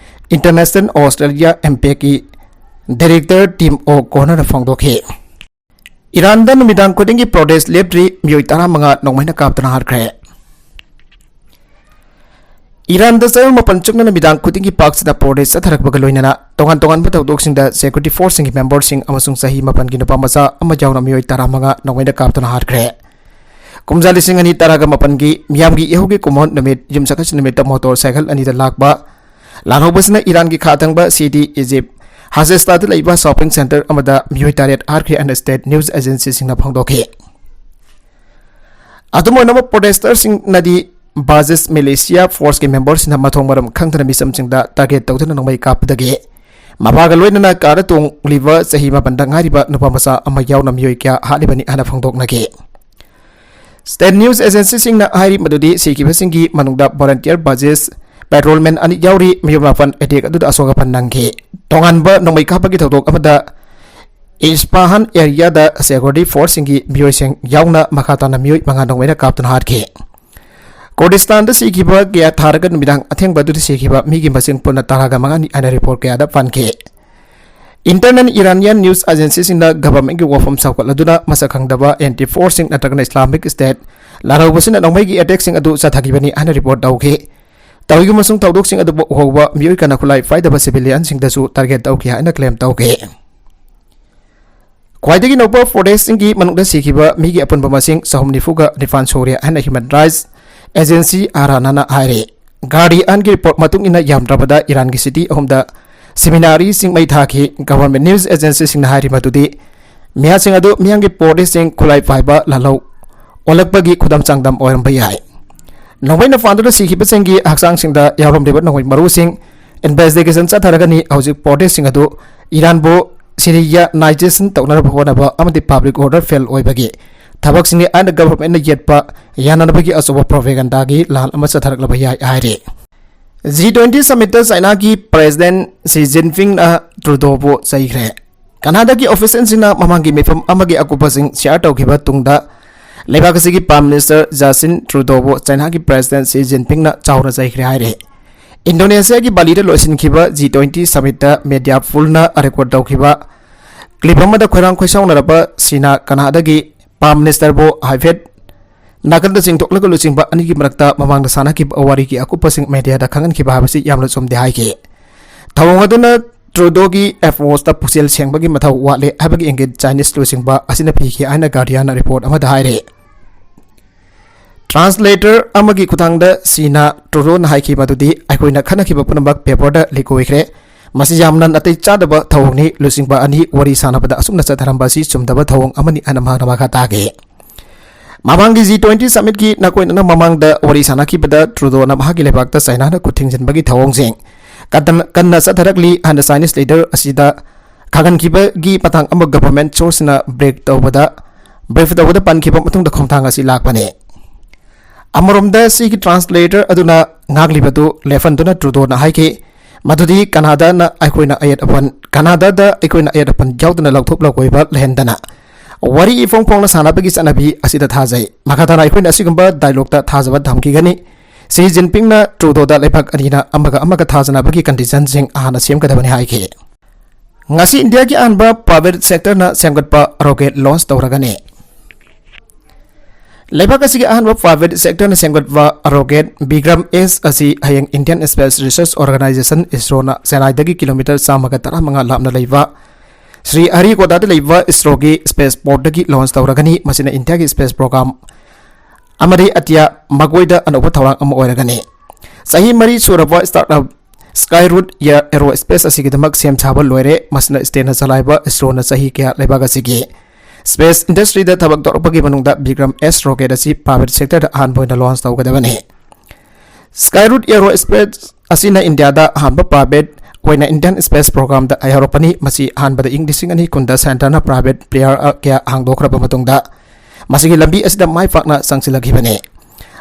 ꯏꯟꯇꯔꯅꯦꯁꯅꯦꯜ ꯑꯣꯁꯇ꯭ꯔꯦꯂꯤꯌꯥ ꯏꯝꯄꯦꯛꯀꯤ ꯗꯥꯏꯔꯦꯛꯇꯔ ꯇꯤꯝ ꯑꯣ ꯀꯣꯅꯔꯅ ꯐꯣꯡꯗꯣꯛꯈꯤ꯫ ꯏꯔꯥꯟꯗ ꯅꯨꯃꯤꯗꯥꯡ ꯈꯨꯗꯤꯡꯒꯤ ꯄ꯭ꯔꯣꯇꯦꯁ ꯂꯦꯞꯇ꯭ꯔꯤ, ꯃꯤꯑꯣꯏ ꯇꯔꯥꯃꯉꯥ ꯅꯣꯡꯃꯩꯅ ꯀꯥꯞꯇꯨꯅ ꯍꯥꯠꯈ꯭ꯔꯦ꯫ ꯏꯔꯥꯟꯗ ꯆꯌꯣꯜ ꯃꯥꯄꯟ ꯆꯨꯞꯅ ꯅꯨꯃꯤꯗꯥꯡ ꯈꯨꯗꯤꯡꯒꯤ ꯄꯥꯛ ꯆꯥꯎꯅ protest ꯆꯠꯊꯔꯛꯄꯒ ꯂꯣꯏꯅꯅ ꯇꯣꯉꯥꯟ ꯇꯣꯉꯥꯟꯕ ꯊꯧꯗꯣꯛꯁꯤꯡꯗ security force ꯁꯤꯡꯒꯤ member ꯁꯤꯡ ꯑꯃꯁꯨꯡ ꯆꯍꯤ ꯃꯥꯄꯟꯒꯤ ꯅꯨꯄꯥ ꯃꯆꯥ ꯑꯃ ꯌꯥꯎꯅ ꯃꯤꯑꯣꯏ ꯇꯔꯥꯃꯉꯥ ꯅꯣꯡꯃꯩꯅ ꯀꯥꯞꯇꯨꯅ ꯍꯥꯠꯈ꯭ꯔꯦ꯫ ꯀꯨꯝꯖꯥ ꯂꯤꯁꯤꯡ ꯑꯅꯤ ꯇꯔꯥꯒ ꯃꯥꯄꯟꯒꯤ ꯃꯤꯌꯥꯝꯒꯤ ꯏꯍꯧꯒꯤ ꯀꯨꯝꯑꯣꯟ ꯅꯨꯃꯤꯠ ꯌꯨꯝꯁꯀꯩꯁ ꯅꯨꯃꯤꯠꯇ motorcycle ꯑꯅꯤꯗ ꯂꯥꯛꯄ ꯂꯥꯜꯍꯧꯕꯁꯤꯅ ꯏꯔꯥꯟꯒꯤ ꯈꯥ ꯊꯪꯕ city Egypt Hazestada ꯂꯩꯕ shopping centre ꯑꯃꯗ ꯃꯤꯑꯣꯏ ꯇꯔꯦꯠ ꯍꯥꯠꯈ꯭ꯔꯦ ꯍꯥꯏꯅ state news agency ꯁꯤꯡꯅ ꯐꯣꯡꯗꯣꯛꯈꯤ꯫ ꯑꯗꯨꯝ ꯑꯣꯏꯅꯃꯛ, protester ꯁꯤꯡꯅꯗꯤ Bazis militia force ꯀꯤ member ꯁꯤꯡꯅ ꯃꯊꯣꯡ ꯃꯔꯝ ꯈꯪꯗꯅ ꯃꯤꯆꯝꯁꯤꯡꯗ target ꯇꯧꯗꯨꯅ ꯅꯣꯡꯃꯩ ꯀꯥꯞꯄꯗꯒꯤ ꯃꯄꯥꯒ ꯂꯣꯏꯅꯅ car ꯗ ꯇꯣꯡꯂꯤꯕ ꯆꯍꯤ ꯃꯥꯄꯟꯗ ꯉꯥꯏꯔꯤꯕ ꯅꯨꯄꯥ ꯃꯆꯥ ꯑꯃ ꯌꯥꯎꯅ ꯃꯤꯑꯣꯏ ꯀꯌꯥ ꯍꯥꯠꯂꯤꯕꯅꯤ ꯍꯥꯏꯅ ꯐꯣꯡꯗꯣꯛꯅꯈꯤ꯫ State news agency ꯁꯤꯡꯅ ꯍꯥꯏꯔꯤ ꯃꯗꯨꯗꯤ ꯁꯤꯈꯤꯕꯁꯤꯡꯒꯤ ꯃꯅꯨꯡꯗ volunteer Bazis patrolman ꯑꯅꯤ ꯌꯥꯎꯔꯤ꯫ ꯃꯤꯑꯣꯏ ꯃꯥꯄꯟ attack ꯑꯗꯨꯗ ꯑꯁꯣꯛ ꯑꯄꯟ ꯅꯪꯈꯤ꯫ ꯇꯣꯉꯥꯟꯕ ꯅꯣꯡꯃꯩ ꯀꯥꯞꯄꯒꯤ ꯊꯧꯗꯣꯛ ꯑꯃꯗ Isfahan area ꯗ security force ꯁꯤꯡꯒꯤ ꯃꯤꯑꯣꯏꯁꯤꯡ ꯌꯥꯎꯅ ꯃꯈꯥ ꯇꯥꯅ ꯃꯤꯑꯣꯏ ꯃꯉꯥ ꯅꯣꯡꯃꯩꯅ ꯀꯥꯞꯇꯨꯅ ꯍꯥꯠꯈꯤ꯫ Kurdistan ꯗ ꯁꯤꯈꯤꯕ ꯀꯌꯥ ꯊꯥꯔꯒ ꯅꯨꯃꯤꯗꯥꯡ ꯑꯊꯦꯡꯕ ꯑꯗꯨꯗ ꯁꯤꯈꯤꯕ ꯃꯤꯒꯤ ꯃꯁꯤꯡ ꯄꯨꯟꯅ ꯇꯔꯥꯒ ꯃꯉꯥꯅꯤ ꯍꯥꯏꯅ report ꯀꯌꯥꯗ ꯄꯟꯈꯤ꯫ Internal Iranian news agency ꯁꯤꯡꯅ government ꯀꯤ ꯋꯥꯐꯝ ꯁꯧꯒꯠꯂꯗꯨꯅ ꯃꯁꯛ ꯈꯪꯗꯕ anti force ꯁꯤꯡ ꯅꯠꯇ꯭ꯔꯒꯅ Islamic State ꯂꯥꯜꯍꯧꯕꯁꯤꯅ ꯅꯣꯡꯃꯩꯒꯤ attack ꯁꯤꯡ ꯑꯗꯨ ꯆꯠꯊꯈꯤꯕꯅꯤ ꯍꯥꯏꯅ report ꯇꯧꯈꯤ꯫ ꯇꯧꯔꯤꯕ ꯑꯃꯁꯨꯡ ꯊꯧꯗꯣꯛꯁꯤꯡ ꯑꯗꯨꯕꯨ ꯎꯍꯧꯕ ꯃꯤꯑꯣꯏ ꯀꯅꯥ ꯈꯨꯠꯂꯥꯏ ꯄꯥꯏꯗꯕ civilian ꯁꯤꯡꯗꯁꯨ target ꯇꯧꯈꯤ ꯍꯥꯏꯅ claim ꯇꯧꯈꯤ꯫ ꯈ꯭ꯋꯥꯏꯗꯒꯤ ꯅꯧꯕ protest ꯁꯤꯡꯒꯤ ꯃꯅꯨꯡꯗ ꯁꯤꯈꯤꯕ ꯃꯤꯒꯤ ꯑꯄꯨꯟꯕ ꯃꯁꯤꯡ ꯆꯍꯨꯝ ꯅꯤꯐꯨꯒ ꯅꯤꯄꯥꯟ ꯁꯨꯔꯦ ꯍꯥꯏꯅ Human Rights Agency ꯑꯔꯥꯅꯥꯅ ꯍꯥꯏꯔꯤ꯫ Guardian ꯒꯤ report ꯃꯇꯨꯡ ꯏꯟꯅ ꯌꯥꯝꯗ꯭ꯔꯕꯗ ꯏꯔꯥꯟꯒꯤ city ꯑꯍꯨꯝꯗ seminary ꯁꯤꯡ ꯃꯩ ꯊꯥꯈꯤ꯫ Government news agency ꯁꯤꯡꯅ ꯍꯥꯏꯔꯤ ꯃꯗꯨꯗꯤ ꯃꯤꯍꯥꯠꯁꯤꯡ ꯑꯗꯨ ꯃꯤꯌꯥꯝꯒꯤ protest ꯁꯤꯡ, ꯈꯨꯠꯂꯥꯏ ꯄꯥꯏꯕ ꯂꯥꯜꯍꯧ ꯑꯣꯜꯂꯛꯄꯒꯤ ꯈꯨꯗꯝ ꯆꯥꯡꯗꯝ ꯑꯣꯏꯔꯝꯕ ꯌꯥꯏ꯫ ꯅꯣꯡꯃꯩꯅ ꯐꯥꯟꯗꯨꯅ ꯁꯤꯈꯤꯕꯁꯤꯡꯒꯤ ꯍꯛꯆꯥꯡꯁꯤꯡꯗ ꯌꯥꯎꯔꯝꯂꯤꯕ ꯅꯣꯡꯃꯩ ꯃꯔꯨꯁꯤꯡ investigation ꯆꯠꯊꯔꯒꯅꯤ꯫ ꯍꯧꯖꯤꯛ protest ꯁꯤꯡ ꯑꯗꯨ ꯏꯔꯥꯟꯕꯨ Syrianization ꯇꯧꯅꯅꯕ ꯍꯣꯠꯅꯕ ꯑꯃꯗꯤ public order fail ꯑꯣꯏꯕꯒꯤ ꯊꯕꯛꯁꯤꯡꯅꯤ ꯍꯥꯏꯅ government ꯅ ꯌꯦꯠꯄ ꯌꯥꯅꯅꯕꯒꯤ ꯑꯆꯧꯕ propaganda ꯒꯤ ꯂꯥꯟ ꯑꯃ ꯆꯠꯊꯔꯛꯂꯕ ꯌꯥꯏ ꯍꯥꯏꯔꯤ꯫ G twenty summit ꯇ China ꯒꯤ President Xi Jinping ꯅ Trudeau ꯕꯨ ꯆꯩꯈ꯭ꯔꯦ꯫ Canada ꯒꯤ official ꯁꯤꯡꯅ ꯃꯃꯥꯡꯒꯤ ꯃꯤꯐꯝ ꯑꯃꯒꯤ ꯑꯀꯨꯞꯄꯁꯤꯡ share ꯇꯧꯈꯤꯕ ꯇꯨꯡꯗ, ꯂꯩꯕꯥꯛ ꯑꯁꯤꯒꯤ Prime Minister Justin Trudeau ꯕꯨ China ꯒꯤ President Xi Jinping ꯅ ꯆꯥꯎꯅ ꯆꯩꯈ꯭ꯔꯦ ꯍꯥꯏꯔꯤ꯫ Indonesia ꯒꯤ Bali ꯗ ꯂꯣꯏꯁꯤꯟꯈꯤꯕ G twenty summit ꯇ media full ꯅ record ꯇꯧꯈꯤꯕ clip ꯑꯃꯗ ꯈꯣꯏꯔꯥꯡ ꯈꯣꯏꯁꯥꯎꯅꯔꯕ Xi ꯅ Canada ꯒꯤ Prime Minister ꯕꯨ ꯍꯥꯏꯐꯦꯠ ꯅꯥꯀꯟꯗ ꯆꯤꯡꯊꯣꯛꯂꯒ ꯂꯨꯆꯤꯡꯕ ꯑꯅꯤꯒꯤ ꯃꯔꯛꯇ ꯃꯃꯥꯡꯗ ꯁꯥꯟꯅꯈꯤꯕ ꯋꯥꯔꯤꯒꯤ ꯑꯀꯨꯞꯄꯁꯤꯡ ꯃꯦꯗꯤꯌꯥꯗ ꯈꯪꯍꯟꯈꯤꯕ ꯍꯥꯏꯕꯁꯤ ꯌꯥꯝꯅ ꯆꯨꯝꯗꯦ ꯍꯥꯏꯈꯤ꯫ ꯊꯧꯑꯣꯡ ꯑꯗꯨꯅ ꯇ꯭ꯔꯨꯗꯣꯒꯤ ꯑꯦꯐꯣꯔꯁꯇ ꯄꯨꯛꯆꯦꯜ ꯁꯦꯡꯕꯒꯤ ꯃꯊꯧ ꯋꯥꯠꯂꯦ ꯍꯥꯏꯕꯒꯤ ꯏꯪꯒꯤꯠ ꯆꯥꯏꯅꯤꯁ ꯂꯨꯆꯤꯡꯕ ꯑꯁꯤꯅ ꯄꯤꯈꯤ ꯍꯥꯏꯅ ꯒꯥꯔꯗꯤꯌꯥꯟꯅ ꯔꯤꯄꯣꯔꯠ ꯑꯃꯗ ꯍꯥꯏꯔꯤ꯫ ꯇ꯭ꯔꯥꯟꯁꯂꯦꯇꯔ ꯑꯃꯒꯤ ꯈꯨꯠꯊꯥꯡꯗ ꯁꯤꯅ ꯇ꯭ꯔꯨꯗꯣꯅ ꯍꯥꯏꯈꯤ ꯃꯗꯨꯗꯤ, "ꯑꯩꯈꯣꯏꯅ ꯈꯟꯅꯈꯤꯕ ꯄꯨꯝꯅꯃꯛ ꯄꯦꯄꯔꯗ ꯂꯤꯛ ꯑꯣꯏꯈ꯭ꯔꯦ꯫ ꯃꯁꯤ ꯌꯥꯝꯅ ꯅꯥꯇꯩ ꯆꯥꯗꯕ ꯊꯧꯑꯣꯡꯅꯤ꯫ ꯂꯨꯆꯤꯡꯕ ꯑꯅꯤ ꯋꯥꯔꯤ ꯁꯥꯟꯅꯕꯗ ꯑꯁꯨꯝꯅ ꯆꯠꯊꯔꯝꯕ ꯑꯁꯤ ꯆꯨꯝꯗꯕ ꯊꯧꯑꯣꯡ ꯑꯃꯅꯤ" ꯍꯥꯏꯅ ꯃꯍꯥꯛꯅ ꯃꯈꯥ ꯇꯥꯈꯤ꯫ ꯃꯃꯥꯡꯒꯤ ꯖꯤ ꯇ꯭ꯋꯦꯟꯇꯤ ꯁꯃꯤꯠꯀꯤ ꯅꯥꯀꯣꯏꯅꯅ ꯃꯃꯥꯡꯗ ꯋꯥꯔꯤ ꯁꯥꯟꯅꯈꯤꯕꯗ ꯇ꯭ꯔꯨꯗꯣꯅ ꯃꯍꯥꯛꯀꯤ ꯂꯩꯕꯥꯛꯇ ꯆꯥꯏꯅꯥꯅ ꯈꯨꯠ ꯊꯤꯡꯖꯤꯟꯕꯒꯤ ꯊꯧꯑꯣꯡꯁꯤꯡ ꯀꯟꯅ, ꯀꯟꯅ ꯆꯠꯊꯔꯛꯂꯤ ꯍꯥꯏꯅ ꯆꯥꯏꯅꯤꯁ ꯂꯤꯗꯔ ꯑꯁꯤꯗ ꯈꯪꯍꯟꯈꯤꯕꯒꯤ ꯃꯇꯥꯡ ꯑꯃ ꯒꯚꯔꯟꯃꯦꯟꯠ ꯁꯣꯔꯁꯁꯤꯅ ꯕ꯭ꯔꯦꯛ ꯇꯧꯕꯗ, ꯕ꯭ꯔꯤꯐ ꯇꯧꯕꯗ ꯄꯟꯈꯤꯕ ꯃꯇꯨꯡꯗ ꯈꯣꯡꯊꯥꯡ ꯑꯁꯤ ꯂꯥꯛꯄꯅꯤ꯫ ꯑꯃꯔꯣꯝꯗ ꯁꯤꯒꯤ ꯇ꯭ꯔꯥꯟꯁꯂꯦꯇꯔ ꯑꯗꯨꯅ ꯉꯥꯡꯂꯤꯕꯗꯨ ꯂꯦꯐꯟꯗꯨꯅ ꯇ꯭ꯔꯨꯗꯣꯅ ꯍꯥꯏꯈꯤ ꯃꯗꯨꯗꯤ ꯀꯅꯥꯗꯥꯅ ꯑꯩꯈꯣꯏꯅ ꯑꯌꯦꯠ ꯑꯄꯟ, ꯀꯅꯥꯗꯥꯗ ꯑꯩꯈꯣꯏꯅ ꯑꯌꯦꯠ ꯑꯄꯟ ꯌꯥꯎꯗꯅ ꯂꯧꯊꯣꯛ ꯂꯧꯒꯣꯏꯕ ꯂꯩꯍꯟꯗꯅ ꯋꯥꯔꯤ ꯏꯐꯣꯡ ꯐꯣꯡꯅ ꯁꯥꯟꯅꯕꯒꯤ ꯆꯠꯅꯕꯤ ꯑꯁꯤꯗ ꯊꯥꯖꯩ꯫ ꯃꯈꯥ ꯇꯥꯅ ꯑꯩꯈꯣꯏꯅ ꯑꯁꯤꯒꯨꯝꯕ ꯗꯥꯏꯂꯣꯛꯇ ꯊꯥꯖꯕ ꯊꯝꯈꯤꯒꯅꯤ꯫ ꯁꯤ ꯖꯤꯟꯄꯤꯡꯅ ꯇ꯭ꯔꯨꯗꯣꯗ ꯂꯩꯕꯥꯛ ꯑꯅꯤꯅ ꯑꯃꯒ ꯑꯃꯒ ꯊꯥꯖꯅꯕꯒꯤ ꯀꯟꯗꯤꯁꯟꯁꯤꯡ ꯍꯥꯟꯅ ꯁꯦꯝꯒꯗꯕꯅꯤ ꯍꯥꯏꯈꯤ꯫ ꯉꯁꯤ ꯏꯟꯗꯤꯌꯥꯒꯤ ꯑꯍꯥꯟꯕ ꯄ꯭ꯔꯥꯏꯚꯦꯠ ꯁꯦꯛꯇꯔꯅ ꯁꯦꯝꯒꯠꯄ ꯔꯣꯀꯦꯠ ꯂꯣꯟꯆ ꯇꯧꯔꯒꯅꯤ꯫ ꯂꯩꯕꯥꯛ ꯑꯁꯤꯒꯤ ꯑꯍꯥꯟꯕ ꯄ꯭ꯔꯥꯏꯚꯦꯠ ꯁꯦꯛꯇꯔꯅ ꯁꯦꯝꯒꯠꯄ ꯔꯣꯀꯦꯠ ꯕꯤꯀ꯭ꯔꯝ ꯑꯦꯁ ꯑꯁꯤ ꯍꯌꯦꯡ ꯏꯟꯗꯤꯌꯟ ꯁ꯭ꯄꯦꯁ ꯔꯤꯁꯔꯆ ꯑꯣꯔꯒꯅꯥꯏꯖꯦꯁꯟ, ꯏꯁꯔꯣꯅ ꯆꯦꯟꯅꯥꯏꯗꯒꯤ ꯀꯤꯂꯣꯃꯤꯇꯔ ꯆꯥꯝꯃꯒ ꯇꯔꯥꯃꯉꯥ ꯂꯥꯞꯅ ꯂꯩꯕ ꯁ꯭ꯔꯤ ꯍꯔꯤꯀꯣꯇꯥꯗ ꯂꯩꯕ ꯏꯁꯔꯣꯒꯤ ꯁ꯭ꯄꯦꯁ ꯄꯣꯔꯠꯇꯒꯤ ꯂꯣꯟꯆ ꯇꯧꯔꯒꯅꯤ꯫ ꯃꯁꯤꯅ ꯏꯟꯗꯤꯌꯥꯒꯤ ꯁ꯭ꯄꯦꯁ ꯄ꯭ꯔꯣꯒ꯭ꯔꯥꯝ ꯑꯃꯗꯤ ꯑꯇꯤꯌꯥ ꯃꯀꯣꯏꯗ ꯑꯅꯧꯕ ꯊꯧꯔꯥꯡ ꯑꯃ ꯑꯣꯏꯔꯒꯅꯤ꯫ ꯆꯍꯤ ꯃꯔꯤ ꯁꯨꯔꯕ start up Skyroot aerospace ꯑꯁꯤꯒꯤꯗꯃꯛ ꯁꯦꯝ ꯁꯥꯕ ꯂꯣꯏꯔꯦ꯫ ꯃꯁꯤꯅ ꯁ꯭ꯇꯦꯠꯅ ꯆꯂꯥꯏꯕ ꯏꯁꯔꯣꯅ ꯆꯍꯤ ꯀꯌꯥ ꯂꯩꯕꯥꯛ ꯑꯁꯤꯒꯤ ꯁ꯭ꯄꯦꯁ ꯏꯟꯗꯁꯇ꯭ꯔꯤꯗ ꯊꯕꯛ ꯇꯧꯔꯛꯄꯒꯤ ꯃꯅꯨꯡꯗ ꯕꯤꯀ꯭ꯔꯝ ꯑꯦꯁ ꯔꯣꯀꯦꯠ ꯑꯁꯤ ꯄ꯭ꯔꯥꯏꯚꯦꯠ ꯁꯦꯛꯇꯔꯗ ꯑꯍꯥꯟꯕ ꯑꯣꯏꯅ ꯂꯣꯟꯆ ꯇꯧꯒꯗꯕꯅꯤ꯫ ꯁ꯭ꯀꯥꯏ ꯔꯨꯠ ꯑꯦꯔꯣ ꯁ꯭ꯄꯦꯁ ꯑꯁꯤꯅ ꯏꯟꯗꯤꯌꯥꯗ ꯑꯍꯥꯟꯕ ꯄ꯭ꯔꯥꯏꯚꯦꯠ ꯑꯣꯏꯅ ꯏꯟꯗꯤꯌꯟ ꯁ꯭ꯄꯦꯁ ꯄ꯭ꯔꯣꯒ꯭ꯔꯥꯝꯗ ꯌꯥꯎꯔꯛꯄꯅꯤ꯫ ꯃꯁꯤ ꯑꯍꯥꯟꯕꯗ ꯏꯪ ꯂꯤꯁꯤꯡ ꯑꯅꯤ ꯀꯨꯟꯗ ꯁꯦꯟꯇꯔꯅ ꯄ꯭ꯔꯥꯏꯚꯦꯠ ꯄ꯭ꯂꯦꯌꯔ ꯀꯌꯥ ꯍꯥꯡꯗꯣꯛꯈ꯭ꯔꯕ ꯃꯇꯨꯡꯗ ꯃꯁꯤꯒꯤ ꯂꯝꯕꯤ ꯑꯁꯤꯗ ꯃꯥꯏ ꯄꯥꯛꯅ ꯆꯪꯁꯤꯜꯂꯛꯈꯤꯕꯅꯤ꯫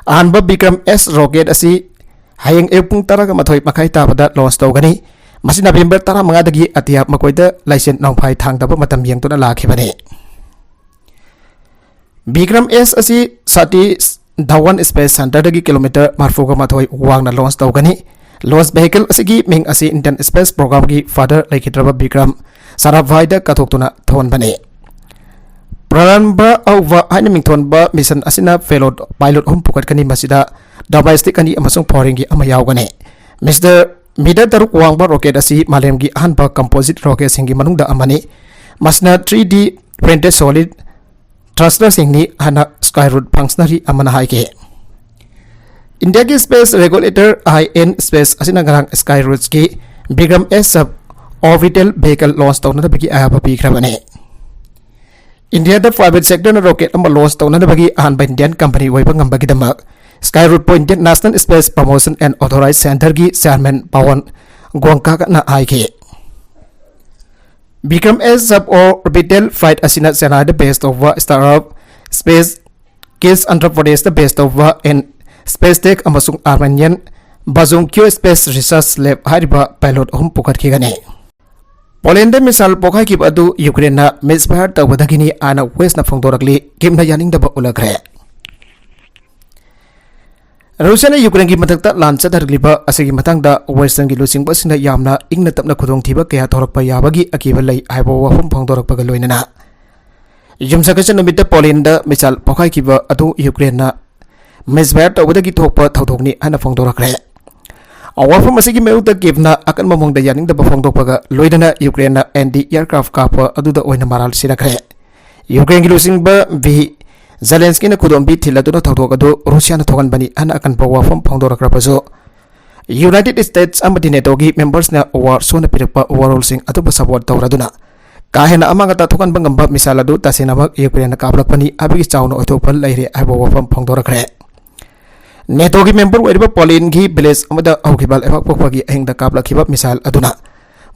ꯑꯍꯥꯟꯕ ꯕꯤꯀ꯭ꯔꯝ ꯑꯦꯁ ꯔꯣꯀꯦꯠ ꯑꯁꯤ ꯍꯌꯦꯡ ꯑꯌꯨꯛ ꯄꯨꯡ ꯇꯔꯥꯒ ꯃꯥꯊꯣꯏ ꯃꯈꯥꯏ ꯇꯥꯕꯗ ꯂꯣꯟꯆ ꯇꯧꯒꯅꯤ꯫ ꯃꯁꯤ ꯅꯕꯦꯝꯕꯔ ꯇꯔꯥꯃꯉꯥꯗꯒꯤ ꯑꯇꯤꯌꯥ ꯃꯀꯣꯏꯗ ꯂꯥꯏꯁꯦꯟ ꯅꯣꯡꯐꯥꯏ ꯊꯥꯡꯗꯕ ꯃꯇꯝ ꯌꯦꯡꯗꯨꯅ ꯂꯥꯛꯈꯤꯕꯅꯤ꯫ ꯕꯤꯀ꯭ꯔꯝ ꯑꯦꯁ ꯑꯁꯤ ꯁꯇꯤꯁ ꯙꯋꯟ ꯁ꯭ꯄꯦꯁ ꯁꯦꯟꯇꯔꯗꯒꯤ ꯀꯤꯂꯣꯃꯤꯇꯔ ꯃꯔꯤꯐꯨꯒ ꯃꯥꯊꯣꯏ ꯋꯥꯡꯅ ꯂꯣꯟꯆ ꯇꯧꯒꯅꯤ꯫ ꯂꯣꯟꯆ ꯚꯦꯍꯤꯀꯜ ꯑꯁꯤꯒꯤ ꯃꯤꯡ ꯑꯁꯤ ꯏꯟꯗꯤꯌꯟ ꯁ꯭ꯄꯦꯁ ꯄ꯭ꯔꯣꯒ꯭ꯔꯥꯝꯒꯤ ꯐꯥꯗꯔ ꯂꯩꯈꯤꯗ꯭ꯔꯕ ꯕꯤꯀ꯭ꯔꯝ ꯁꯥꯔꯥꯚꯥꯏꯗ ꯀꯠꯊꯣꯛꯇꯨꯅ ꯊꯣꯟꯕꯅꯤ꯫ ꯄ꯭ꯔꯥꯔꯝꯚ ꯍꯧꯕ ꯍꯥꯏꯅ ꯃꯤꯡꯊꯣꯟꯕ ꯃꯤꯁꯟ ꯑꯁꯤꯅ ꯄꯦꯂꯣꯠ ꯄꯥꯏꯂꯣꯠ ꯑꯍꯨꯝ ꯄꯨꯈꯠꯀꯅꯤ꯫ ꯃꯁꯤꯗ ꯗꯣꯃꯦꯁꯇꯤꯛ ꯑꯅꯤ ꯑꯃꯁꯨꯡ ꯐꯣꯔꯦꯟꯒꯤ ꯑꯃ ꯌꯥꯎꯒꯅꯤ꯫ ꯃꯤꯁꯇꯔ ꯃꯤꯇꯔ ꯇꯔꯨꯛ ꯋꯥꯡꯕ ꯔꯣꯀꯦꯠ ꯑꯁꯤ ꯃꯥꯂꯦꯝꯒꯤ ꯑꯍꯥꯟꯕ ꯀꯝꯄꯣꯖꯤꯠ ꯔꯣꯀꯦꯠꯁꯤꯡꯒꯤ ꯃꯅꯨꯡꯗ ꯑꯃꯅꯤ꯫ ꯃꯁꯤꯅ ꯊ꯭ꯔꯤ ꯗꯤ ꯄ꯭ꯔꯤꯟꯇꯦꯗ ꯁꯣꯂꯤꯗ ꯊ꯭ꯔꯁꯇꯔꯁꯤꯡꯅꯤ ꯍꯥꯏꯅ ꯁ꯭ꯀꯥꯏ ꯔꯨꯠ ꯐꯪꯁꯅꯔꯤ ꯑꯃꯅ ꯍꯥꯏꯈꯤ꯫ ꯏꯟꯗꯤꯌꯥꯒꯤ space regulator I N space ꯑꯁꯤꯅ ꯉꯔꯥꯡ ꯁ꯭ꯀꯥꯏ ꯔꯨꯠꯁꯀꯤ Vikram S sub orbital vehicle launch ꯇꯧꯅꯅꯕꯒꯤ ꯑꯌꯥꯕ ꯄꯤꯈ꯭ꯔꯕꯅꯤ꯫ ꯏꯟꯗꯤꯌꯥꯗ ꯄ꯭ꯔꯥꯏꯚꯦꯠ ꯁꯦꯛꯇꯔꯅ ꯔꯣꯀꯦꯠ ꯑꯃ ꯂꯣꯟꯆ ꯇꯧꯅꯅꯕꯒꯤ ꯑꯍꯥꯟꯕ ꯏꯟꯗꯤꯌꯟ ꯀꯝꯄꯅꯤ ꯑꯣꯏꯕ ꯉꯝꯕꯒꯤꯗꯃꯛ ꯁ꯭ꯀꯥꯏ ꯔꯨꯠꯄꯨ Indian national space promotion and authorisation ꯁꯦꯟꯇꯔꯒꯤ ꯆꯤꯌꯥꯔꯃꯦꯟ ꯄꯋꯟ ꯒꯣꯡꯀꯥꯛꯅ ꯍꯥꯏꯈꯤ꯫ Vikram S sub orbital flight ꯑꯁꯤꯅ ꯆꯦꯟꯅꯥꯏꯗ ꯕꯦꯁ ꯇꯧꯕ ꯁ꯭ꯇꯥꯔꯠ ꯑꯞ ꯁ꯭ꯄꯦꯁ ꯀꯤꯁ ꯑꯟꯙ꯭ꯔ ꯄ꯭ꯔꯗꯦꯁꯇ ꯕꯦꯁ ꯇꯧꯕ ꯑꯦꯟ ꯁ꯭ꯄꯦꯁ ꯇꯦꯛ ꯑꯃꯁꯨꯡ ꯑꯥꯔꯃꯦꯅꯤꯌꯟ ꯕꯥꯖꯨꯡ ꯀ꯭ꯌꯨ ꯁ꯭ꯄꯦꯁ ꯔꯤꯁꯔꯆ ꯂꯦꯕ ꯍꯥꯏꯔꯤꯕ ꯄꯥꯏꯂꯣꯠ ꯑꯍꯨꯝ ꯄꯨꯈꯠꯈꯤꯒꯅꯤ꯫ ꯄꯣꯂꯦꯟꯗ ꯃꯤꯁꯥꯏꯜ ꯄꯣꯈꯥꯏꯈꯤꯕ ꯑꯗꯨ ꯌꯨꯀ꯭ꯔꯦꯟꯅ ꯃꯤꯁꯐꯥꯌꯔ ꯇꯧꯕꯗꯒꯤꯅꯤ ꯍꯥꯏꯅ ꯋꯦꯁꯅ ꯐꯣꯡꯗꯣꯔꯛꯂꯤ꯫ ꯀꯤꯝꯅ ꯌꯥꯅꯤꯡꯗꯕ ꯎꯠꯂꯛꯈ꯭ꯔꯦ꯫ ꯔꯨꯁꯤꯌꯥꯅ ꯌꯨꯀ꯭ꯔꯦꯟꯒꯤ ꯃꯊꯛꯇ ꯂꯥꯟ ꯆꯠꯊꯔꯛꯂꯤꯕ ꯑꯁꯤꯒꯤ ꯃꯇꯥꯡꯗ ꯋꯦꯁꯇꯔꯟꯒꯤ ꯂꯨꯆꯤꯡꯕꯁꯤꯡꯅ ꯌꯥꯝꯅ ꯏꯪꯅ ꯇꯞꯅ ꯈꯨꯗꯣꯡꯊꯤꯕ ꯀꯌꯥ ꯊꯣꯔꯛꯄ ꯌꯥꯕꯒꯤ ꯑꯀꯤꯕ ꯂꯩ ꯍꯥꯏꯕ ꯋꯥꯐꯝ ꯐꯣꯡꯗꯣꯔꯛꯄꯒ ꯂꯣꯏꯅꯅ ꯌꯨꯝꯁꯀꯩꯁ ꯅꯨꯃꯤꯠꯇ ꯄꯣꯂꯦꯟꯗ ꯃꯤꯁꯥꯏꯜ ꯄꯣꯈꯥꯏꯈꯤꯕ ꯑꯗꯨ ꯌꯨꯀ꯭ꯔꯦꯟꯅ ꯃꯤꯁꯐꯥꯌꯔ ꯇꯧꯕꯗꯒꯤ ꯊꯣꯛꯄ ꯊꯧꯗꯣꯛꯅꯤ ꯍꯥꯏꯅ ꯐꯣꯡꯗꯣꯔꯛꯈ꯭ꯔꯦ꯫ ꯋꯥꯐꯝ ꯑꯁꯤꯒꯤ ꯃꯥꯌꯣꯛꯇ ꯀꯤꯞꯅ ꯑꯀꯟꯕ ꯃꯑꯣꯡꯗ ꯌꯥꯅꯤꯡꯗꯕ ꯐꯣꯡꯗꯣꯛꯄꯒ ꯂꯣꯏꯅꯅ ꯌꯨꯀ꯭ꯔꯦꯟꯅ ꯑꯦꯟꯇꯤ ꯑꯦꯌꯔꯀ꯭ꯔꯥꯐ ꯀꯥꯞꯄ ꯑꯗꯨꯗ ꯑꯣꯏꯅ ꯃꯔꯥꯜ ꯁꯤꯔꯛꯈ꯭ꯔꯦ꯫ ꯌꯨꯀ꯭ꯔꯦꯟꯒꯤ ꯂꯨꯆꯤꯡꯕ ꯚꯤ ꯖꯦꯂꯦꯟꯁꯀꯤꯅ ꯈꯨꯗꯣꯝꯕꯤ ꯊꯤꯜꯂꯗꯨꯅ ꯊꯧꯗꯣꯛ ꯑꯗꯨ ꯔꯨꯁꯤꯌꯥꯅ ꯊꯣꯛꯍꯟꯕꯅꯤ ꯍꯥꯏꯅ ꯑꯀꯟꯕ ꯋꯥꯐꯝ ꯐꯣꯡꯗꯣꯔꯛꯈ꯭ꯔꯕꯁꯨ, ꯌꯨꯅꯥꯏꯇꯦꯗ ꯁ꯭ꯇꯦꯠꯁ ꯑꯃꯗꯤ ꯅꯦꯇꯣꯒꯤ ꯃꯦꯝꯕꯔꯁꯅ ꯋꯥꯔꯁꯣꯅ ꯄꯤꯔꯛꯄ ꯋꯥꯔꯣꯜꯁꯤꯡ ꯑꯗꯨꯕꯨ ꯁꯄꯣꯔꯠ ꯇꯧꯔꯗꯨꯅ ꯀꯥ ꯍꯦꯟꯅ ꯑꯃꯥꯡ ꯑꯇꯥ ꯊꯣꯛꯍꯟꯕ ꯉꯝꯕ ꯃꯤꯁꯥꯏꯜ ꯑꯗꯨ ꯇꯁꯦꯡꯅꯃꯛ ꯌꯨꯀ꯭ꯔꯦꯟꯅ ꯀꯥꯞꯂꯛꯄꯅꯤ ꯍꯥꯏꯕꯒꯤ ꯆꯥꯎꯅ ꯑꯣꯏꯊꯣꯛꯄ ꯂꯩꯔꯦ ꯍꯥꯏꯕ ꯋꯥꯐꯝ ꯐꯣꯡꯗꯣꯔꯛꯈ꯭ꯔꯦ꯫ ꯅꯦꯇꯣꯒꯤ ꯃꯦꯝꯕꯔ ꯑꯣꯏꯔꯤꯕ ꯄꯣꯂꯦꯟꯒꯤ ꯚꯤꯂꯦꯖ ꯑꯃꯗ ꯍꯧꯈꯤꯕ ꯂꯩꯕꯥꯛ ꯄꯣꯛꯄꯒꯤ ꯑꯍꯤꯡꯗ ꯀꯥꯞꯂꯛꯈꯤꯕ ꯃꯤꯁꯥꯏꯜ ꯑꯗꯨꯅ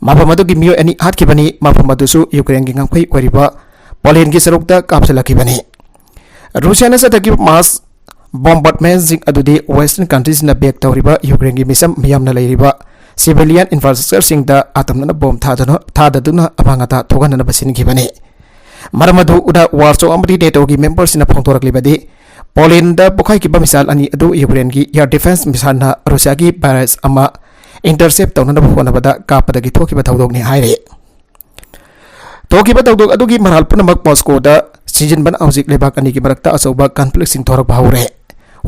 ꯃꯐꯝ ꯑꯗꯨꯒꯤ ꯃꯤꯑꯣꯏ ꯑꯅꯤ ꯍꯥꯠꯈꯤꯕꯅꯤ꯫ ꯃꯐꯝ ꯑꯗꯨꯁꯨ ꯌꯨꯀ꯭ꯔꯦꯟꯒꯤ ꯉꯝꯈꯩ ꯑꯣꯏꯔꯤꯕ ꯄꯣꯂꯦꯟꯒꯤ ꯁꯔꯨꯛꯇ ꯀꯥꯞꯁꯤꯜꯂꯛꯈꯤꯕꯅꯤ꯫ ꯔꯨꯁꯤꯌꯥꯅ ꯆꯠꯊꯈꯤꯕ ꯃꯥꯁ ꯕꯣꯝꯕꯥꯔꯗꯃꯦꯟꯁꯤꯡ ꯑꯗꯨꯗꯤ ꯋꯦꯁꯇꯔꯟ ꯀꯟꯇ꯭ꯔꯤꯁꯤꯡꯅ ꯕꯦꯛ ꯇꯧꯔꯤꯕ ꯌꯨꯀ꯭ꯔꯦꯟꯒꯤ ꯃꯤꯁꯝ ꯃꯤꯌꯥꯝꯅ ꯂꯩꯔꯤꯕ ꯁꯤꯚꯤꯂꯤꯌꯟ ꯏꯟꯐ꯭ꯔꯥꯁ꯭ꯇ꯭ꯔꯛꯆꯔꯁꯤꯡꯗ ꯑꯇꯝꯅꯅ ꯕꯣꯝ ꯊꯥꯗꯨꯅ, ꯊꯥꯗꯗꯨꯅ ꯑꯃꯥꯡ ꯑꯇꯥ ꯊꯣꯛꯍꯟꯅꯅꯕ ꯁꯤꯟꯈꯤꯕꯅꯤ꯫ ꯃꯔꯝ ꯑꯗꯨꯅ ꯋꯥꯔꯁꯣ ꯑꯃꯗꯤ ꯅꯦꯇꯣꯒꯤ ꯃꯦꯝꯕꯔꯁꯤꯡꯅ ꯐꯣꯡꯗꯣꯔꯛꯂꯤꯕꯗꯤ ꯄꯣꯂꯦꯟꯗ ꯄꯣꯈꯥꯏꯈꯤꯕ ꯃꯤꯁꯥꯏꯜ ꯑꯅꯤ ꯑꯗꯨ ꯌꯨꯀ꯭ꯔꯦꯟꯒꯤ ꯑꯦꯌꯔ ꯗꯤꯐꯦꯟꯁ ꯃꯤꯁꯥꯏꯜꯅ ꯔꯨꯁꯤꯌꯥꯒꯤ ꯕꯦꯔꯦꯖ ꯑꯃ ꯏꯟꯇꯔꯁꯦꯞ ꯇꯧꯅꯅꯕ ꯍꯣꯠꯅꯕꯗ ꯀꯥꯞꯄꯗꯒꯤ ꯊꯣꯛꯈꯤꯕ ꯊꯧꯗꯣꯛꯅꯤ ꯍꯥꯏꯔꯤ꯫ ꯊꯣꯛꯈꯤꯕ ꯊꯧꯗꯣꯛ ꯑꯗꯨꯒꯤ ꯃꯔꯥꯜ ꯄꯨꯝꯅꯃꯛ ꯃꯣꯁꯀꯣꯗ ꯁꯤꯖꯤꯟꯕꯅ ꯍꯧꯖꯤꯛ ꯂꯩꯕꯥꯛ ꯑꯅꯤꯒꯤ ꯃꯔꯛꯇ ꯑꯆꯧꯕ ꯀꯟꯐ꯭ꯂꯤꯛꯁꯤꯡ ꯊꯣꯔꯛꯄ ꯍꯧꯔꯦ꯫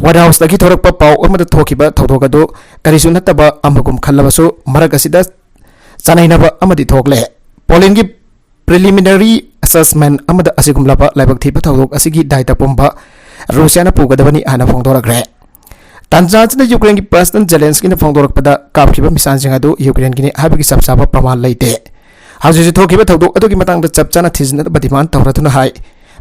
ꯋꯥꯏꯠ ꯍꯥꯎꯁꯇꯒꯤ ꯊꯣꯔꯛꯄ ꯄꯥꯎ ꯑꯃꯗ ꯊꯣꯛꯈꯤꯕ ꯊꯧꯗꯣꯛ ꯑꯗꯨ ꯀꯔꯤꯁꯨ ꯅꯠꯇꯕ ꯑꯃꯒꯨꯝ ꯈꯜꯂꯕꯁꯨ, ꯃꯔꯛ ꯑꯁꯤꯗ ꯆꯥꯅꯩꯅꯕ ꯑꯃꯗꯤ ꯊꯣꯛꯂꯦ꯫ ꯄꯣꯂꯦꯟꯒꯤ ꯄ꯭ꯔꯤꯂꯤꯃꯤꯅꯔꯤ ꯑꯦꯁꯦꯁꯃꯦꯟ ꯑꯃꯗ ꯑꯁꯤꯒꯨꯝꯂꯕ ꯂꯥꯏꯕꯛ ꯊꯤꯕ ꯊꯧꯗꯣꯛ ꯑꯁꯤꯒꯤ ꯗꯥꯏꯇ ꯄꯨꯝꯕ ꯔꯨꯁꯤꯌꯥꯅ ꯄꯨꯒꯗꯕꯅꯤ ꯍꯥꯏꯅ ꯐꯣꯡꯗꯣꯔꯛꯈ꯭ꯔꯦ꯫ ꯇꯥꯟꯖꯥ ꯑꯁꯤꯗ ꯌꯨꯀ꯭ꯔꯦꯟꯒꯤ ꯄ꯭ꯔꯦꯁꯤꯗꯦꯟꯠ ꯖꯦꯂꯦꯟꯁꯀꯤꯅ ꯐꯣꯡꯗꯣꯔꯛꯄꯗ, ꯀꯥꯞꯈꯤꯕ ꯃꯤꯁꯥꯏꯜꯁꯤꯡ ꯑꯗꯨ ꯌꯨꯀ꯭ꯔꯦꯟꯒꯤꯅꯤ ꯍꯥꯏꯕꯒꯤ ꯆꯞ ꯆꯥꯕ ꯄ꯭ꯔꯃꯥꯟ ꯂꯩꯇꯦ꯫ ꯍꯧꯖꯤꯛ ꯍꯧꯖꯤꯛ ꯊꯣꯛꯈꯤꯕ ꯊꯧꯗꯣꯛ ꯑꯗꯨꯒꯤ ꯃꯇꯥꯡꯗ ꯆꯞ ꯆꯥꯅ ꯊꯤꯖꯤꯟꯅꯕ ꯗꯤꯃꯥꯟ ꯇꯧꯔꯗꯨꯅ ꯍꯥꯏ꯫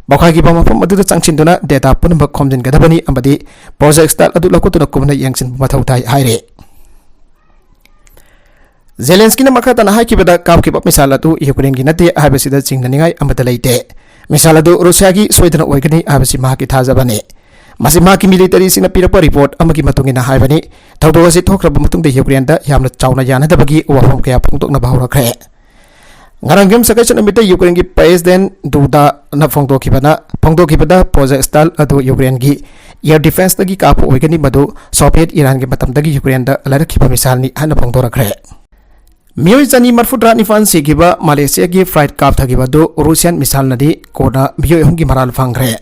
ꯄꯣꯈꯥꯏꯈꯤꯕ ꯃꯐꯝ ꯑꯗꯨꯗ ꯆꯪꯁꯤꯟꯗꯨꯅ ꯗꯦꯇꯥ ꯄꯨꯝꯅꯃꯛ ꯈꯣꯝꯖꯤꯟꯒꯗꯕꯅꯤ ꯑꯃꯗꯤ ꯄ꯭ꯔꯣꯖꯦꯛꯇꯥꯏꯜ ꯑꯗꯨ ꯂꯧꯈꯠꯇꯨꯅ ꯀꯨꯞꯅ ꯌꯦꯡꯁꯤꯟꯕ ꯃꯊꯧ ꯇꯥꯏ ꯍꯥꯏꯔꯦ꯫ ꯖꯦꯂꯦꯟꯁꯀꯤꯅ ꯃꯈꯥ ꯇꯥꯅ ꯍꯥꯏꯈꯤꯕꯗ, ꯀꯥꯞꯈꯤꯕ ꯃꯤꯁꯥꯏꯜ ꯑꯗꯨ ꯌꯨꯀ꯭ꯔꯦꯟꯒꯤ ꯅꯠꯇꯦ ꯍꯥꯏꯕꯁꯤꯗ ꯆꯤꯡꯅꯅꯤꯡꯉꯥꯏ ꯑꯃꯠꯇ ꯂꯩꯇꯦ꯫ ꯃꯤꯁꯥꯏꯜ ꯑꯗꯨ ꯔꯨꯁꯤꯌꯥꯒꯤ ꯁꯣꯏꯗꯅ ꯑꯣꯏꯒꯅꯤ ꯍꯥꯏꯕꯁꯤ ꯃꯍꯥꯛꯀꯤ ꯊꯥꯖꯕꯅꯤ꯫ ꯃꯁꯤ ꯃꯍꯥꯛꯀꯤ ꯃꯤꯂꯤꯇꯔꯤꯁꯤꯡꯅ ꯄꯤꯔꯛꯄ ꯔꯤꯄꯣꯔꯠ ꯑꯃꯒꯤ ꯃꯇꯨꯡ ꯏꯟꯅ ꯍꯥꯏꯕꯅꯤ꯫ ꯊꯧꯗꯣꯛ ꯑꯁꯤ ꯊꯣꯛꯈ꯭ꯔꯕ ꯃꯇꯨꯡꯗ ꯌꯨꯀ꯭ꯔꯦꯟꯗ ꯌꯥꯝꯅ ꯆꯥꯎꯅ ꯌꯥꯅꯗꯕꯒꯤ ꯋꯥꯐꯝ ꯀꯌꯥ ꯐꯣꯡꯗꯣꯛꯅꯕ ꯍꯧꯔꯛꯈ꯭ꯔꯦ꯫ ꯉꯔꯥꯡ ꯌꯨꯝꯁꯀꯩꯁ ꯅꯨꯃꯤꯠꯇ ꯌꯨꯀ꯭ꯔꯦꯟꯒꯤ ꯄ꯭ꯔꯦꯁꯤꯗꯦꯟꯠ ꯗꯨꯗꯥꯅ ꯐꯣꯡꯗꯣꯛꯈꯤꯕꯅ, ꯐꯣꯡꯗꯣꯛꯈꯤꯕꯗ ꯄ꯭ꯔꯣꯖꯦꯛꯇꯥꯏꯜ ꯑꯗꯨ ꯌꯨꯀ꯭ꯔꯦꯟꯒꯤ ꯑꯦꯌꯔ ꯗꯤꯐꯦꯟꯁꯇꯒꯤ ꯀꯥꯞꯄ ꯑꯣꯏꯒꯅꯤ, ꯃꯗꯨ ꯁꯣꯚꯤꯌꯦꯠ ꯏꯔꯥꯟꯒꯤ ꯃꯇꯝꯗꯒꯤ ꯌꯨꯀ꯭ꯔꯦꯟꯗ ꯂꯩꯔꯛꯈꯤꯕ ꯃꯤꯁꯥꯏꯜꯅꯤ ꯍꯥꯏꯅ ꯐꯣꯡꯗꯣꯔꯛꯈ꯭ꯔꯦ꯫ ꯃꯤꯑꯣꯏ ꯆꯅꯤ ꯃꯔꯐꯨꯇꯔꯥ ꯅꯤꯄꯥꯟ ꯁꯤꯈꯤꯕ ꯃꯂꯦꯁꯤꯌꯥꯒꯤ ꯐ꯭ꯂꯥꯏꯠ ꯀꯥꯞꯊꯈꯤꯕ ꯑꯗꯨ ꯔꯨꯁꯤꯌꯥꯟ ꯃꯤꯁꯥꯏꯜꯅꯗꯤ ꯀꯣꯟꯅ ꯃꯤꯑꯣꯏ ꯑꯍꯨꯝꯒꯤ ꯃꯔꯥꯜ ꯐꯪꯈ꯭ꯔꯦ꯫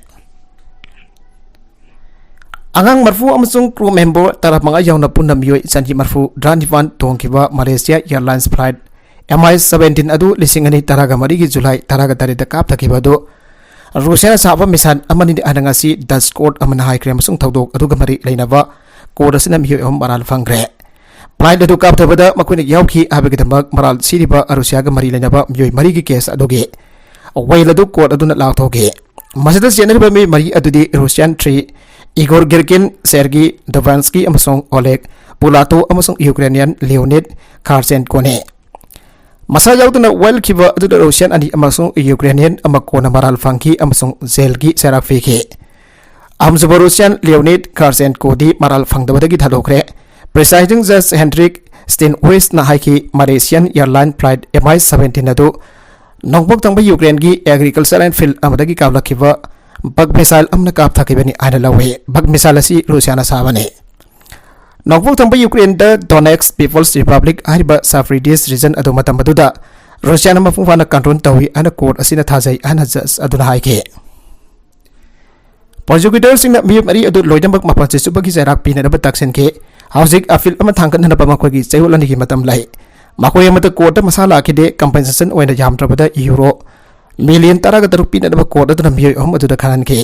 ꯑꯉꯥꯡ ꯃꯔꯐꯨ ꯑꯃꯁꯨꯡ ꯀ꯭ꯔꯨ ꯃꯦꯝꯕꯔ ꯇꯔꯥꯃꯉꯥ ꯌꯥꯎꯅ ꯄꯨꯟꯅ ꯃꯤꯑꯣꯏ ꯆꯅꯤ ꯃꯔꯐꯨꯇꯔꯥ ꯅꯤꯄꯥꯟ ꯇꯣꯡꯈꯤꯕ ꯃꯂꯦꯁꯤꯌꯥ ꯑꯦꯌꯔꯂꯥꯏꯟꯁ ꯐ꯭ꯂꯥꯏꯠ ꯑꯦꯝ ꯑꯥꯏ ꯁꯕꯦꯟꯇꯤꯟ ꯑꯗꯨ ꯂꯤꯁꯤꯡ ꯑꯅꯤ ꯇꯔꯥꯒ ꯃꯔꯤꯒꯤ ꯖꯨꯂꯥꯏ ꯇꯔꯥꯒ ꯇꯔꯦꯠꯇ ꯀꯥꯞꯊꯈꯤꯕ ꯑꯗꯨ ꯔꯨꯁꯤꯌꯥꯅ ꯁꯥꯕ ꯃꯤꯁꯥꯏꯜ ꯑꯃꯅꯤ ꯍꯥꯏꯅ ꯉꯁꯤ ꯗꯆ ꯀꯣꯔꯠ ꯑꯃꯅ ꯍꯥꯏꯈ꯭ꯔꯦ, ꯑꯃꯁꯨꯡ ꯊꯧꯗꯣꯛ ꯑꯗꯨꯒ ꯃꯔꯤ ꯂꯩꯅꯕ ꯀꯣꯔꯠ ꯑꯁꯤꯅ ꯃꯤꯑꯣꯏ ꯑꯍꯨꯝ ꯃꯔꯥꯜ ꯐꯪꯈ꯭ꯔꯦ꯫ ꯐ꯭ꯂꯥꯏꯠ ꯑꯗꯨ ꯀꯥꯞꯊꯕꯗ ꯃꯈꯣꯏꯅ ꯌꯥꯎꯈꯤ ꯍꯥꯏꯕꯒꯤꯗꯃꯛ ꯃꯔꯥꯜ ꯁꯤꯔꯤꯕ ꯔꯨꯁꯤꯌꯥꯒ ꯃꯔꯤ ꯂꯩꯅꯕ ꯃꯤꯑꯣꯏ ꯃꯔꯤꯒꯤ ꯀꯦꯁ ꯑꯗꯨꯒꯤ ꯋꯥꯌꯦꯜ ꯑꯗꯨ ꯀꯣꯔꯠ ꯑꯗꯨꯅ ꯂꯥꯎꯊꯣꯛꯈꯤ꯫ ꯃꯁꯤꯗ ꯆꯦꯟꯅꯔꯤꯕ ꯃꯤꯑꯣꯏ ꯃꯔꯤ ꯑꯗꯨꯗꯤ ꯔꯨꯁꯤꯌꯥꯟ ꯊ꯭ꯔꯤ, ꯏꯒꯣꯔ ꯒꯤꯔꯀꯤꯟ, ꯁꯦꯔꯒꯤ ꯗꯣꯚꯥꯟꯁꯀꯤ ꯑꯃꯁꯨꯡ ꯑꯣꯂꯦꯒ ꯄꯨꯂꯥꯇꯣ ꯑꯃꯁꯨꯡ ꯌꯨꯀ꯭ꯔꯦꯅꯤꯌꯟ ꯂꯤꯑꯣꯅꯤꯗ ꯈꯥꯔꯆꯦꯟꯀꯣꯅꯤ꯫ ꯃꯁꯥ ꯌꯥꯎꯗꯅ ꯋꯥꯌꯦꯜꯈꯤꯕ ꯑꯗꯨꯗ ꯔꯨꯁꯤꯌꯥꯟ ꯑꯅꯤ ꯑꯃꯁꯨꯡ ꯌꯨꯀ꯭ꯔꯦꯅꯤꯌꯟ ꯑꯃ ꯀꯣꯟꯅ ꯃꯔꯥꯜ ꯐꯪꯈꯤ ꯑꯃꯁꯨꯡ ꯖꯦꯜꯒꯤ ꯆꯩꯔꯥꯛ ꯄꯤꯈꯤ꯫ ꯑꯍꯨꯝꯁꯨꯕ ꯔꯨꯁꯤꯌꯥꯟ ꯂꯤꯑꯣꯅꯤꯗ ꯈꯥꯔꯆꯦꯟꯀꯣꯗꯤ ꯃꯔꯥꯜ ꯐꯪꯗꯕꯗꯒꯤ ꯊꯥꯗꯣꯛꯈ꯭ꯔꯦ꯫ ꯄ꯭ꯔꯤꯁꯥꯏꯗꯤꯡ ꯖꯖ ꯍꯦꯟꯗ꯭ꯔꯤꯛ ꯁ꯭ꯇꯤꯟꯋꯤꯁꯅ ꯍꯥꯏꯈꯤ, ꯃꯂꯦꯁꯤꯌꯥꯟ ꯑꯦꯌꯔꯂꯥꯏꯟ ꯐ꯭ꯂꯥꯏꯠ ꯑꯦꯝ ꯑꯥꯏ ꯁꯕꯦꯟꯇꯤꯟ ꯑꯗꯨ ꯅꯣꯡꯄꯣꯛ ꯊꯪꯕ ꯌꯨꯀ꯭ꯔꯦꯟꯒꯤ ꯑꯦꯒ꯭ꯔꯤꯀꯜꯆꯔ ꯑꯦꯟ ꯐꯤꯜꯗ ꯑꯃꯗꯒꯤ ꯀꯥꯞꯂꯛꯈꯤꯕ ꯕꯛ ꯃꯤꯁꯥꯏꯜ ꯑꯃꯅ ꯀꯥꯞꯊꯈꯤꯕꯅꯤ ꯍꯥꯏꯅ ꯂꯧꯏ꯫ ꯕꯛ ꯃꯤꯁꯥꯏꯜ ꯑꯁꯤ ꯔꯨꯁꯤꯌꯥꯅ ꯁꯥꯕꯅꯤ꯫ ꯅꯣꯡꯄꯣꯛ ꯊꯪꯕ ꯌꯨꯀ꯭ꯔꯦꯟꯗ ꯗꯣꯅꯦꯠꯁ ꯄꯤꯄꯜꯁ ꯔꯤꯄꯕ꯭ꯂꯤꯛ ꯍꯥꯏꯔꯤꯕ ꯁꯥꯐ꯭ꯔꯤꯗꯤꯁ ꯔꯤꯖꯟ ꯑꯗꯨ ꯃꯇꯝ ꯑꯗꯨꯗ ꯔꯨꯁꯤꯌꯥꯅ ꯃꯄꯨꯡ ꯐꯥꯅ ꯀꯟꯇ꯭ꯔꯣꯜ ꯇꯧꯏ ꯍꯥꯏꯅ ꯀꯣꯔꯠ ꯑꯁꯤꯅ ꯊꯥꯖꯩ ꯍꯥꯏꯅ ꯖꯖ ꯑꯗꯨꯅ ꯍꯥꯏꯈꯤ꯫ ꯄ꯭ꯔꯣꯁꯤꯀ꯭ꯌꯨꯇꯔꯁꯤꯡꯅ ꯃꯤꯑꯣꯏ ꯃꯔꯤ ꯑꯗꯨ ꯂꯣꯏꯅꯃꯛ ꯃꯄꯥꯟ ꯆꯠꯆꯕꯒꯤ ꯆꯩꯔꯥꯛ ꯄꯤꯅꯅꯕ ꯇꯛꯁꯤꯟꯈꯤ꯫ ꯍꯧꯖꯤꯛ ꯑꯄꯤꯜ ꯑꯃ ꯊꯥꯡꯒꯠꯅꯅꯕ ꯃꯈꯣꯏꯒꯤ ꯆꯌꯣꯜ ꯑꯅꯤꯒꯤ ꯃꯇꯝ ꯂꯩ꯫ ꯃꯈꯣꯏ ꯑꯃꯠꯇ ꯀꯣꯔꯠꯇ ꯃꯁꯥ ꯂꯥꯛꯈꯤꯗꯦ꯫ ꯀꯝꯄꯦꯟꯁꯦꯁꯟ ꯑꯣꯏꯅ ꯌꯥꯝꯗ꯭ꯔꯕꯗ ꯌꯨꯔꯣ ꯃꯤꯂꯤꯌꯟ ꯇꯔꯥꯒ ꯇꯔꯨꯛ ꯄꯤꯅꯅꯕ ꯀꯣꯔꯠ ꯑꯗꯨꯅ ꯃꯤꯑꯣꯏ ꯑꯍꯨꯝ ꯑꯗꯨꯗ ꯈꯪꯍꯟꯈꯤ꯫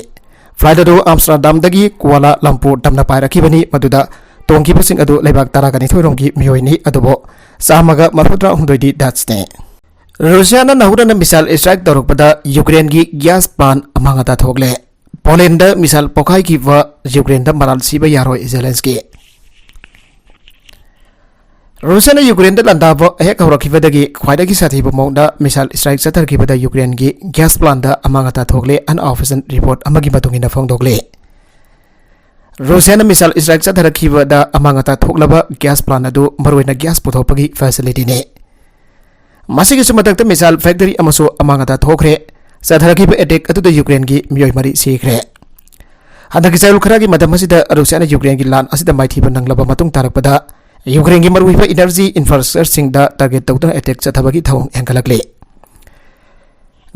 ꯐ꯭ꯂꯥꯏꯠ ꯑꯗꯨ ꯑꯝꯁꯇꯔꯗꯥꯝꯗꯒꯤ ꯀꯨꯋꯥꯂꯥ ꯂꯝꯄꯨꯔ ꯇꯝꯅ ꯄꯥꯏꯔꯛꯈꯤꯕꯅꯤ, ꯃꯗꯨꯗ ꯇꯣꯡꯈꯤꯕꯁꯤꯡ ꯑꯗꯨ ꯂꯩꯕꯥꯛ ꯇꯔꯥꯒ ꯅꯤꯊꯣꯏ ꯔꯣꯝꯒꯤ ꯃꯤꯑꯣꯏꯅꯤ, ꯑꯗꯨꯕꯨ ꯆꯥꯝꯃꯒ ꯃꯔꯤꯐꯨꯇꯔꯥ ꯍꯨꯝꯗꯣꯏꯗꯤ ꯗꯆꯅꯤ꯫ ꯔꯨꯁꯤꯌꯥꯅ ꯅꯧꯍꯧꯅꯅ ꯃꯤꯁꯥꯏꯜ ꯁ꯭ꯇ꯭ꯔꯥꯏꯛ ꯇꯧꯔꯛꯄꯗ ꯌꯨꯀ꯭ꯔꯦꯟꯒꯤ ꯒ꯭ꯌꯥꯁ ꯄ꯭ꯂꯥꯟ ꯑꯃꯥꯡ ꯑꯇꯥ ꯊꯣꯛꯂꯦ꯫ ꯄꯣꯂꯦꯟꯗ ꯃꯤꯁꯥꯏꯜ ꯄꯣꯈꯥꯏꯈꯤꯕ ꯌꯨꯀ꯭ꯔꯦꯟꯗ ꯃꯔꯥꯜ ꯁꯤꯕ ꯌꯥꯔꯣꯏ ꯖꯦꯂꯦꯟꯁꯀꯤ꯫ ꯔꯨꯁꯤꯌꯥꯅ ꯌꯨꯀ꯭ꯔꯦꯟꯗ ꯂꯥꯟꯗꯥꯕ ꯍꯦꯛ ꯍꯧꯔꯛꯈꯤꯕꯗꯒꯤ ꯈ꯭ꯋꯥꯏꯗꯒꯤ ꯁꯥꯊꯤꯕ ꯃꯑꯣꯡꯗ ꯃꯤꯁꯥꯏꯜ ꯁ꯭ꯇ꯭ꯔꯥꯏꯛ ꯆꯠꯊꯔꯛꯈꯤꯕꯗ ꯌꯨꯀ꯭ꯔꯦꯟꯒꯤ ꯒ꯭ꯌꯥꯁ ꯄ꯭ꯂꯥꯟꯗ ꯑꯃꯥꯡ ꯑꯇꯥ ꯊꯣꯛꯂꯦ, ꯑꯟꯑꯣꯐꯤꯁꯤꯌꯦꯜ ꯔꯤꯄꯣꯔꯠ ꯑꯃꯒꯤ ꯃꯇꯨꯡ ꯏꯟꯅ ꯐꯣꯡꯗꯣꯛꯂꯦ꯫ ꯔꯨꯁꯤꯌꯥꯅ ꯃꯤꯁꯥꯏꯜ ꯁ꯭ꯇ꯭ꯔꯥꯏꯛ ꯆꯠꯊꯔꯛꯈꯤꯕꯗ ꯑꯃꯥꯡ ꯑꯇꯥ ꯊꯣꯛꯂꯕ ꯒ꯭ꯌꯥꯁ ꯄ꯭ꯂꯥꯟ ꯑꯗꯨ ꯃꯔꯨꯑꯣꯏꯅ ꯒ꯭ꯌꯥꯁ ꯄꯨꯊꯣꯛꯄꯒꯤ ꯐꯦꯁꯤꯂꯤꯇꯤꯅꯤ꯫ ꯃꯁꯤꯒꯤꯁꯨ ꯃꯊꯛꯇ ꯃꯤꯁꯥꯏꯜ ꯐꯦꯛꯇꯔꯤ ꯑꯃꯁꯨ ꯑꯃꯥꯡ ꯑꯇꯥ ꯊꯣꯛꯈ꯭ꯔꯦ꯫ ꯆꯠꯊꯔꯛꯈꯤꯕ ꯑꯦꯇꯦꯛ ꯑꯗꯨꯗ ꯌꯨꯀ꯭ꯔꯦꯟꯒꯤ ꯃꯤꯑꯣꯏ ꯃꯔꯤ ꯁꯤꯈ꯭ꯔꯦ꯫ ꯍꯟꯗꯛꯀꯤ ꯆꯌꯣꯜ ꯈꯔꯒꯤ ꯃꯇꯝ ꯑꯁꯤꯗ ꯔꯨꯁꯤꯌꯥꯅ ꯌꯨꯀ꯭ꯔꯦꯟꯒꯤ ꯂꯥꯟ ꯑꯁꯤꯗ ꯃꯥꯏꯊꯤꯕ ꯅꯪꯂꯕ ꯃꯇꯨꯡ ꯇꯥꯔꯛꯄꯗ ꯌꯨꯀ꯭ꯔꯦꯟꯒꯤ ꯃꯔꯨꯑꯣꯏꯕ ꯏꯅꯔꯖꯤ ꯏꯟꯐ꯭ꯔꯥꯁ꯭ꯇ꯭ꯔꯛꯆꯔꯁꯤꯡꯗ ꯇꯥꯔꯒꯦꯠ ꯇꯧꯗꯨꯅ ꯑꯦꯇꯦꯛ ꯆꯠꯊꯕꯒꯤ ꯊꯧꯑꯣꯡ ꯍꯦꯟꯒꯠꯂꯛꯂꯤ꯫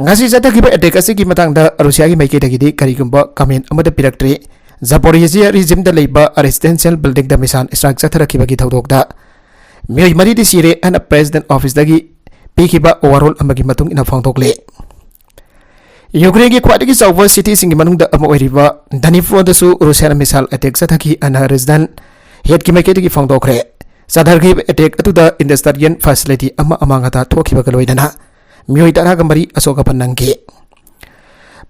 ꯉꯁꯤ ꯆꯠꯊꯈꯤꯕ ꯑꯦꯇꯦꯛ ꯑꯁꯤꯒꯤ ꯃꯇꯥꯡꯗ ꯔꯨꯁꯤꯌꯥꯒꯤ ꯃꯥꯏꯀꯩꯗꯒꯤꯗꯤ ꯀꯔꯤꯒꯨꯝꯕ ꯀꯃꯦꯟ ꯑꯃꯠꯇ ꯄꯤꯔꯛꯇ꯭ꯔꯤ꯫ ꯖꯥꯄꯣꯔꯤꯖꯤꯌꯥ ꯔꯤꯖꯤꯝꯗ ꯂꯩꯕ ꯔꯦꯁꯤꯗꯦꯟꯁꯤꯌꯦꯜ ꯕꯤꯜꯗꯤꯡꯗ ꯃꯤꯁꯥꯏꯜ ꯁ꯭ꯇ꯭ꯔꯥꯏꯛ ꯆꯠꯊꯔꯛꯈꯤꯕꯒꯤ ꯊꯧꯗꯣꯛꯇ ꯃꯤꯑꯣꯏ ꯃꯔꯤꯗꯤ ꯁꯤꯔꯦ ꯍꯥꯏꯅ ꯄ꯭ꯔꯦꯁꯤꯗꯦꯟꯠ ꯑꯣꯐꯤꯁꯇꯒꯤ ꯄꯤꯈꯤꯕ ꯋꯥꯔꯣꯜ ꯑꯃꯒꯤ ꯃꯇꯨꯡ ꯏꯟꯅ ꯐꯣꯡꯗꯣꯛꯂꯤ꯫ ꯌꯨꯀ꯭ꯔꯦꯟꯒꯤ ꯈ꯭ꯋꯥꯏꯗꯒꯤ ꯆꯥꯎꯕ ꯁꯤꯇꯤꯁꯤꯡꯒꯤ ꯃꯅꯨꯡꯗ ꯑꯃ ꯑꯣꯏꯔꯤꯕ ꯗꯅꯤꯄ꯭ꯔꯣꯗꯁꯨ ꯔꯨꯁꯤꯌꯥꯅ ꯃꯤꯁꯥꯏꯜ ꯑꯦꯇꯦꯛ ꯆꯠꯊꯈꯤ ꯍꯥꯏꯅ ꯔꯦꯁꯤꯗꯦꯟꯠ ꯍꯦꯗꯀꯤ ꯃꯥꯏꯀꯩꯗꯒꯤ ꯐꯣꯡꯗꯣꯛꯈ꯭ꯔꯦ꯫ ꯆꯠꯊꯈꯤꯕ ꯑꯦꯇꯦꯛ ꯑꯗꯨꯗ ꯏꯟꯗꯁꯇ꯭ꯔꯤꯌꯦꯜ ꯐꯦꯁꯤꯂꯤꯇꯤ ꯑꯃ ꯑꯃꯥꯡ ꯑꯇꯥ ꯊꯣꯛꯈꯤꯕꯒ ꯂꯣꯏꯅꯅ ꯃꯤꯑꯣꯏ ꯇꯔꯥꯒ ꯃꯔꯤ ꯑꯁꯣꯛ ꯑꯄꯟ ꯅꯪꯈꯤ꯫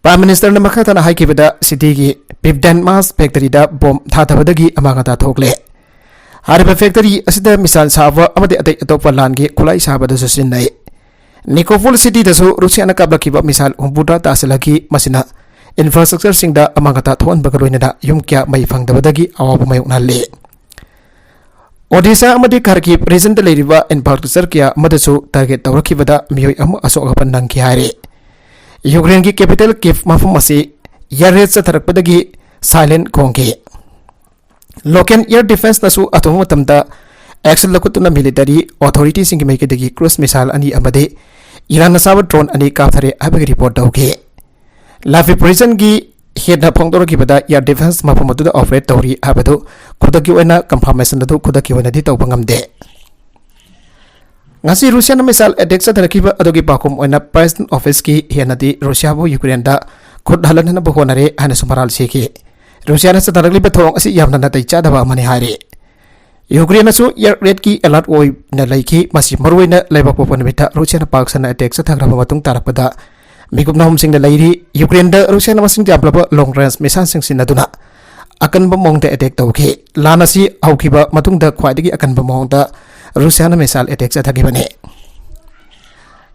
ꯄ꯭ꯔꯥꯏꯝ ꯃꯤꯅꯤꯁꯇꯔꯅ ꯃꯈꯥ ꯇꯥꯅ ꯍꯥꯏꯈꯤꯕꯗ, ꯁꯤꯇꯤꯒꯤ ꯄꯤꯞꯗꯦꯟꯃꯥꯁ ꯐꯦꯛꯇꯔꯤꯗ ꯕꯣꯝ ꯊꯥꯊꯕꯗꯒꯤ ꯑꯃꯥꯡ ꯑꯇꯥ ꯊꯣꯛꯂꯦ꯫ ꯍꯥꯏꯔꯤꯕ ꯐꯦꯛꯇꯔꯤ ꯑꯁꯤꯗ ꯃꯤꯁꯥꯏꯜ ꯁꯥꯕ ꯑꯃꯗꯤ ꯑꯇꯩ ꯑꯇꯣꯞꯄ ꯂꯥꯟꯒꯤ ꯈꯨꯠꯂꯥꯏ ꯁꯥꯕꯗꯁꯨ ꯁꯤꯖꯤꯟꯅꯩ꯫ ꯅꯤꯀꯣꯄꯣꯜ ꯁꯤꯇꯤꯗꯁꯨ ꯔꯨꯁꯤꯌꯥꯅ ꯀꯥꯞꯂꯛꯈꯤꯕ ꯃꯤꯁꯥꯏꯜ ꯍꯨꯝꯐꯨꯇꯔꯥ ꯇꯥꯁꯤꯜꯂꯛꯈꯤ, ꯃꯁꯤꯅ ꯏꯟꯐ꯭ꯔꯥꯁ꯭ꯇ꯭ꯔꯛꯆꯔꯁꯤꯡꯗ ꯑꯃꯥꯡ ꯑꯇꯥ ꯊꯣꯛꯍꯟꯕꯒ ꯂꯣꯏꯅꯅ ꯌꯨꯝ ꯀꯌꯥ ꯃꯩ ꯐꯪꯗꯕꯗꯒꯤ ꯑꯋꯥꯕ ꯃꯥꯌꯣꯛꯅꯍꯜꯂꯤ꯫ ꯑꯣꯗꯤꯁꯥ ꯑꯃꯗꯤ ꯈꯥꯔꯀꯤꯕ ꯔꯤꯖꯟꯗ ꯂꯩꯔꯤꯕ ꯏꯟꯐ꯭ꯔꯥꯁ꯭ꯇ꯭ꯔꯛꯆꯔ ꯀꯌꯥ ꯑꯃꯗꯁꯨ ꯇꯥꯔꯒꯦꯠ ꯇꯧꯔꯛꯈꯤꯕꯗ ꯃꯤꯑꯣꯏ ꯑꯃ ꯑꯁꯣꯛ ꯑꯄꯟ ꯅꯪꯈꯤ ꯍꯥꯏꯔꯤ꯫ ꯌꯨꯀ꯭ꯔꯦꯟꯒꯤ ꯀꯦꯄꯤꯇꯦꯜ ꯀꯤꯞ ꯃꯐꯝ ꯑꯁꯤ ꯏꯌꯥꯔ ꯔꯦꯗ ꯆꯠꯊꯔꯛꯄꯗꯒꯤ ꯁꯥꯏꯂꯦꯟ ꯈꯣꯡꯈꯤ꯫ ꯂꯣꯀꯦꯜ ꯏꯌꯥꯔ ꯗꯤꯐꯦꯟꯁꯅꯁꯨ ꯑꯊꯨꯕ ꯃꯇꯝꯗ ꯑꯦꯛꯁꯟ ꯂꯧꯈꯠꯇꯨꯅ ꯃꯤꯂꯤꯇꯔꯤ ꯑꯣꯊꯣꯔꯤꯇꯤꯁꯤꯡꯒꯤ ꯃꯥꯏꯀꯩꯗꯒꯤ ꯀ꯭ꯔꯨꯏꯖ ꯃꯤꯁꯥꯏꯜ ꯑꯅꯤ ꯑꯃꯗꯤ ꯏꯔꯥꯟꯅ ꯁꯥꯕ ꯗ꯭ꯔꯣꯟ ꯑꯅꯤ ꯀꯥꯞꯊꯔꯦ ꯍꯥꯏꯕꯒꯤ ꯔꯤꯄꯣꯔꯠ ꯇꯧꯈꯤ꯫ ꯂꯥꯐꯤꯞ ꯔꯤꯖꯟꯒꯤ ꯍꯦꯟꯅ ꯐꯣꯡꯗꯣꯔꯛꯈꯤꯕꯗ, air defense ꯃꯐꯝ ꯑꯗꯨꯗ operate ꯇꯧꯔꯤ ꯍꯥꯏꯕꯗꯨ ꯈꯨꯗꯛꯀꯤ ꯑꯣꯏꯅ confirmation ꯑꯗꯨ ꯈꯨꯗꯛꯀꯤ ꯑꯣꯏꯅꯗꯤ ꯇꯧꯕ ꯉꯝꯗꯦ꯫ ꯉꯁꯤ ꯔꯨꯁꯤꯌꯥꯅ missile attack ꯆꯠꯊꯔꯛꯈꯤꯕ ꯑꯗꯨꯒꯤ ꯄꯥꯎꯈꯨꯝ ꯑꯣꯏꯅ President Officeꯀꯤ ꯍꯦꯟꯅꯗꯤ ꯔꯨꯁꯤꯌꯥꯕꯨ ꯌꯨꯀ꯭ꯔꯦꯟꯗ ꯈꯨꯠ ꯍꯜꯍꯟꯅꯕ ꯍꯣꯠꯅꯔꯦ ꯍꯥꯏꯅꯁꯨ ꯃꯔꯥꯜ ꯁꯤꯈꯤ꯫ ꯔꯨꯁꯤꯌꯥꯅ ꯆꯠꯊꯔꯛꯂꯤꯕ ꯊꯧꯑꯣꯡ ꯑꯁꯤ ꯌꯥꯝꯅ ꯅꯥꯇꯩ ꯆꯥꯗꯕ ꯑꯃꯅꯤ ꯍꯥꯏꯔꯤ꯫ ꯌꯨꯀ꯭ꯔꯦꯟꯅꯁꯨ air raidꯀꯤ alert ꯑꯣꯏꯅ ꯂꯩꯈꯤ꯫ ꯃꯁꯤ ꯃꯔꯨꯑꯣꯏꯅ ꯂꯩꯕꯥꯛꯄꯣꯛꯄ ꯅꯨꯃꯤꯠꯇ ꯔꯨꯁꯤꯌꯥꯅ ꯄꯥꯛ ꯁꯟꯅ attack ꯆꯠꯊꯈ꯭ꯔꯕ ꯃꯇꯨꯡ ꯇꯥꯔꯛꯄꯗ ꯃꯤꯀꯨꯞ ꯅꯥꯍꯨꯝꯁꯤꯡꯅ ꯂꯩꯔꯤ꯫ ꯌꯨꯀ꯭ꯔꯦꯟꯗ ꯔꯨꯁꯤꯌꯥꯅ ꯃꯁꯤꯡ ꯌꯥꯝꯂꯕ long range missileꯁꯤꯡ ꯁꯤꯖꯤꯟꯅꯗꯨꯅ ꯑꯀꯟꯕ ꯃꯑꯣꯡꯗ attack ꯇꯧꯈꯤ꯫ ꯂꯥꯟ ꯑꯁꯤ ꯍꯧꯈꯤꯕ ꯃꯇꯨꯡꯗ ꯈ꯭ꯋꯥꯏꯗꯒꯤ ꯑꯀꯟꯕ ꯃꯑꯣꯡꯗ ꯔꯨꯁꯤꯌꯥꯅ missile attack ꯆꯠꯊꯈꯤꯕꯅꯤ꯫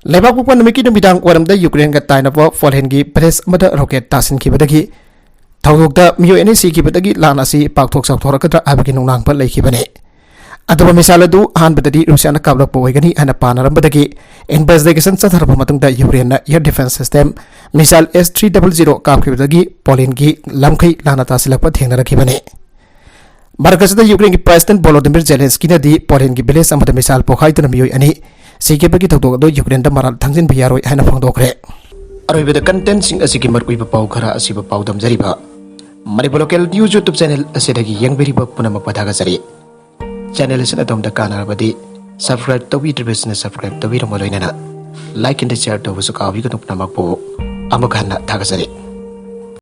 ꯂꯩꯕꯥꯛꯄꯣꯛꯄ ꯅꯨꯃꯤꯠꯀꯤ ꯅꯨꯃꯤꯗꯥꯡ ꯋꯥꯏꯔꯝꯗ ꯌꯨꯀ꯭ꯔꯦꯟꯒ ꯇꯥꯏꯅꯕ ꯄꯣꯂꯦꯟꯒꯤ village ꯑꯃꯗ rocket ꯇꯥꯁꯤꯟꯈꯤꯕꯗꯒꯤ ꯊꯧꯗꯣꯛꯇ ꯃꯤꯑꯣꯏ ꯑꯅꯤ ꯁꯤꯈꯤꯕꯗꯒꯤ ꯂꯥꯟ ꯑꯁꯤ ꯄꯥꯛꯊꯣꯛ ꯆꯥꯎꯊꯣꯔꯛꯀꯗ꯭ꯔꯥ ꯍꯥꯏꯕꯒꯤ ꯅꯨꯡꯅꯥꯡꯕ ꯂꯩꯈꯤꯕꯅꯤ꯫ ꯑꯗꯨꯕꯨ missile ꯑꯗꯨ ꯑꯍꯥꯟꯕꯗꯗꯤ ꯔꯨꯁꯤꯌꯥꯅ ꯀꯥꯞꯂꯛꯄ ꯑꯣꯏꯒꯅꯤ ꯍꯥꯏꯅ ꯄꯥꯅꯔꯝꯕꯗꯒꯤ investigation ꯆꯠꯊꯔꯕ ꯃꯇꯨꯡꯗ ꯌꯨꯀ꯭ꯔꯦꯟꯅ air defense system missile S three double zero ꯀꯥꯞꯈꯤꯕꯗꯒꯤ ꯄꯣꯂꯦꯟꯒꯤ ꯂꯝꯈꯩ ꯂꯥꯟꯅ ꯇꯥꯁꯤꯜꯂꯛꯄ ꯊꯦꯡꯅꯔꯛꯈꯤꯕꯅꯤ꯫ ꯃꯔꯛ ꯑꯁꯤꯗ ꯌꯨꯀ꯭ꯔꯦꯟꯒꯤ President Volodymyr Zelenskyꯅꯗꯤ ꯄꯣꯂꯦꯟꯒꯤ village ꯑꯃꯗ missile ꯄꯣꯈꯥꯏꯗꯨꯅ ꯃꯤꯑꯣꯏ ꯑꯅꯤ ꯁꯤꯈꯤꯕꯒꯤ ꯊꯧꯗꯣꯛ ꯑꯗꯨ ꯌꯨꯀ꯭ꯔꯦꯟꯗ ꯃꯔꯥꯜ ꯊꯥꯡꯖꯤꯟꯕ ꯌꯥꯔꯣꯏ ꯍꯥꯏꯅ ꯐꯣꯡꯗꯣꯛꯈ꯭ꯔꯦ꯫ ꯑꯔꯣꯏꯕꯗ contentꯁꯤꯡ ꯑꯁꯤꯒꯤ ꯃꯔꯨꯑꯣꯏꯕ ꯄꯥꯎ ꯈꯔ ꯑꯁꯤꯕꯨ ꯄꯥꯎꯗꯝꯖꯔꯤꯕ Manipur Local News YouTube channel ꯑꯁꯤꯗꯒꯤ ꯌꯦꯡꯕꯤꯔꯤꯕ ꯄꯨꯝꯅꯃꯛꯄꯨ ꯊꯥꯒꯠꯆꯔꯤ꯫ Channel ꯑꯁꯤꯅ ꯑꯗꯣꯝꯗ ꯀꯥꯟꯅꯔꯕꯗꯤ subscribe ꯇꯧꯕꯤꯗ꯭ꯔꯤꯕꯁꯤꯡꯅ subscribe ꯇꯧꯕꯤꯔꯝꯕ ꯂꯣꯏꯅꯅ like and share ꯇꯧꯕꯁꯨ ꯀꯥꯎꯕꯤꯒꯅꯨ꯫ ꯄꯨꯝꯅꯃꯛꯄꯨ ꯑꯃꯨꯛ ꯍꯟꯅ ꯊꯥꯒꯠꯆꯔꯤ꯫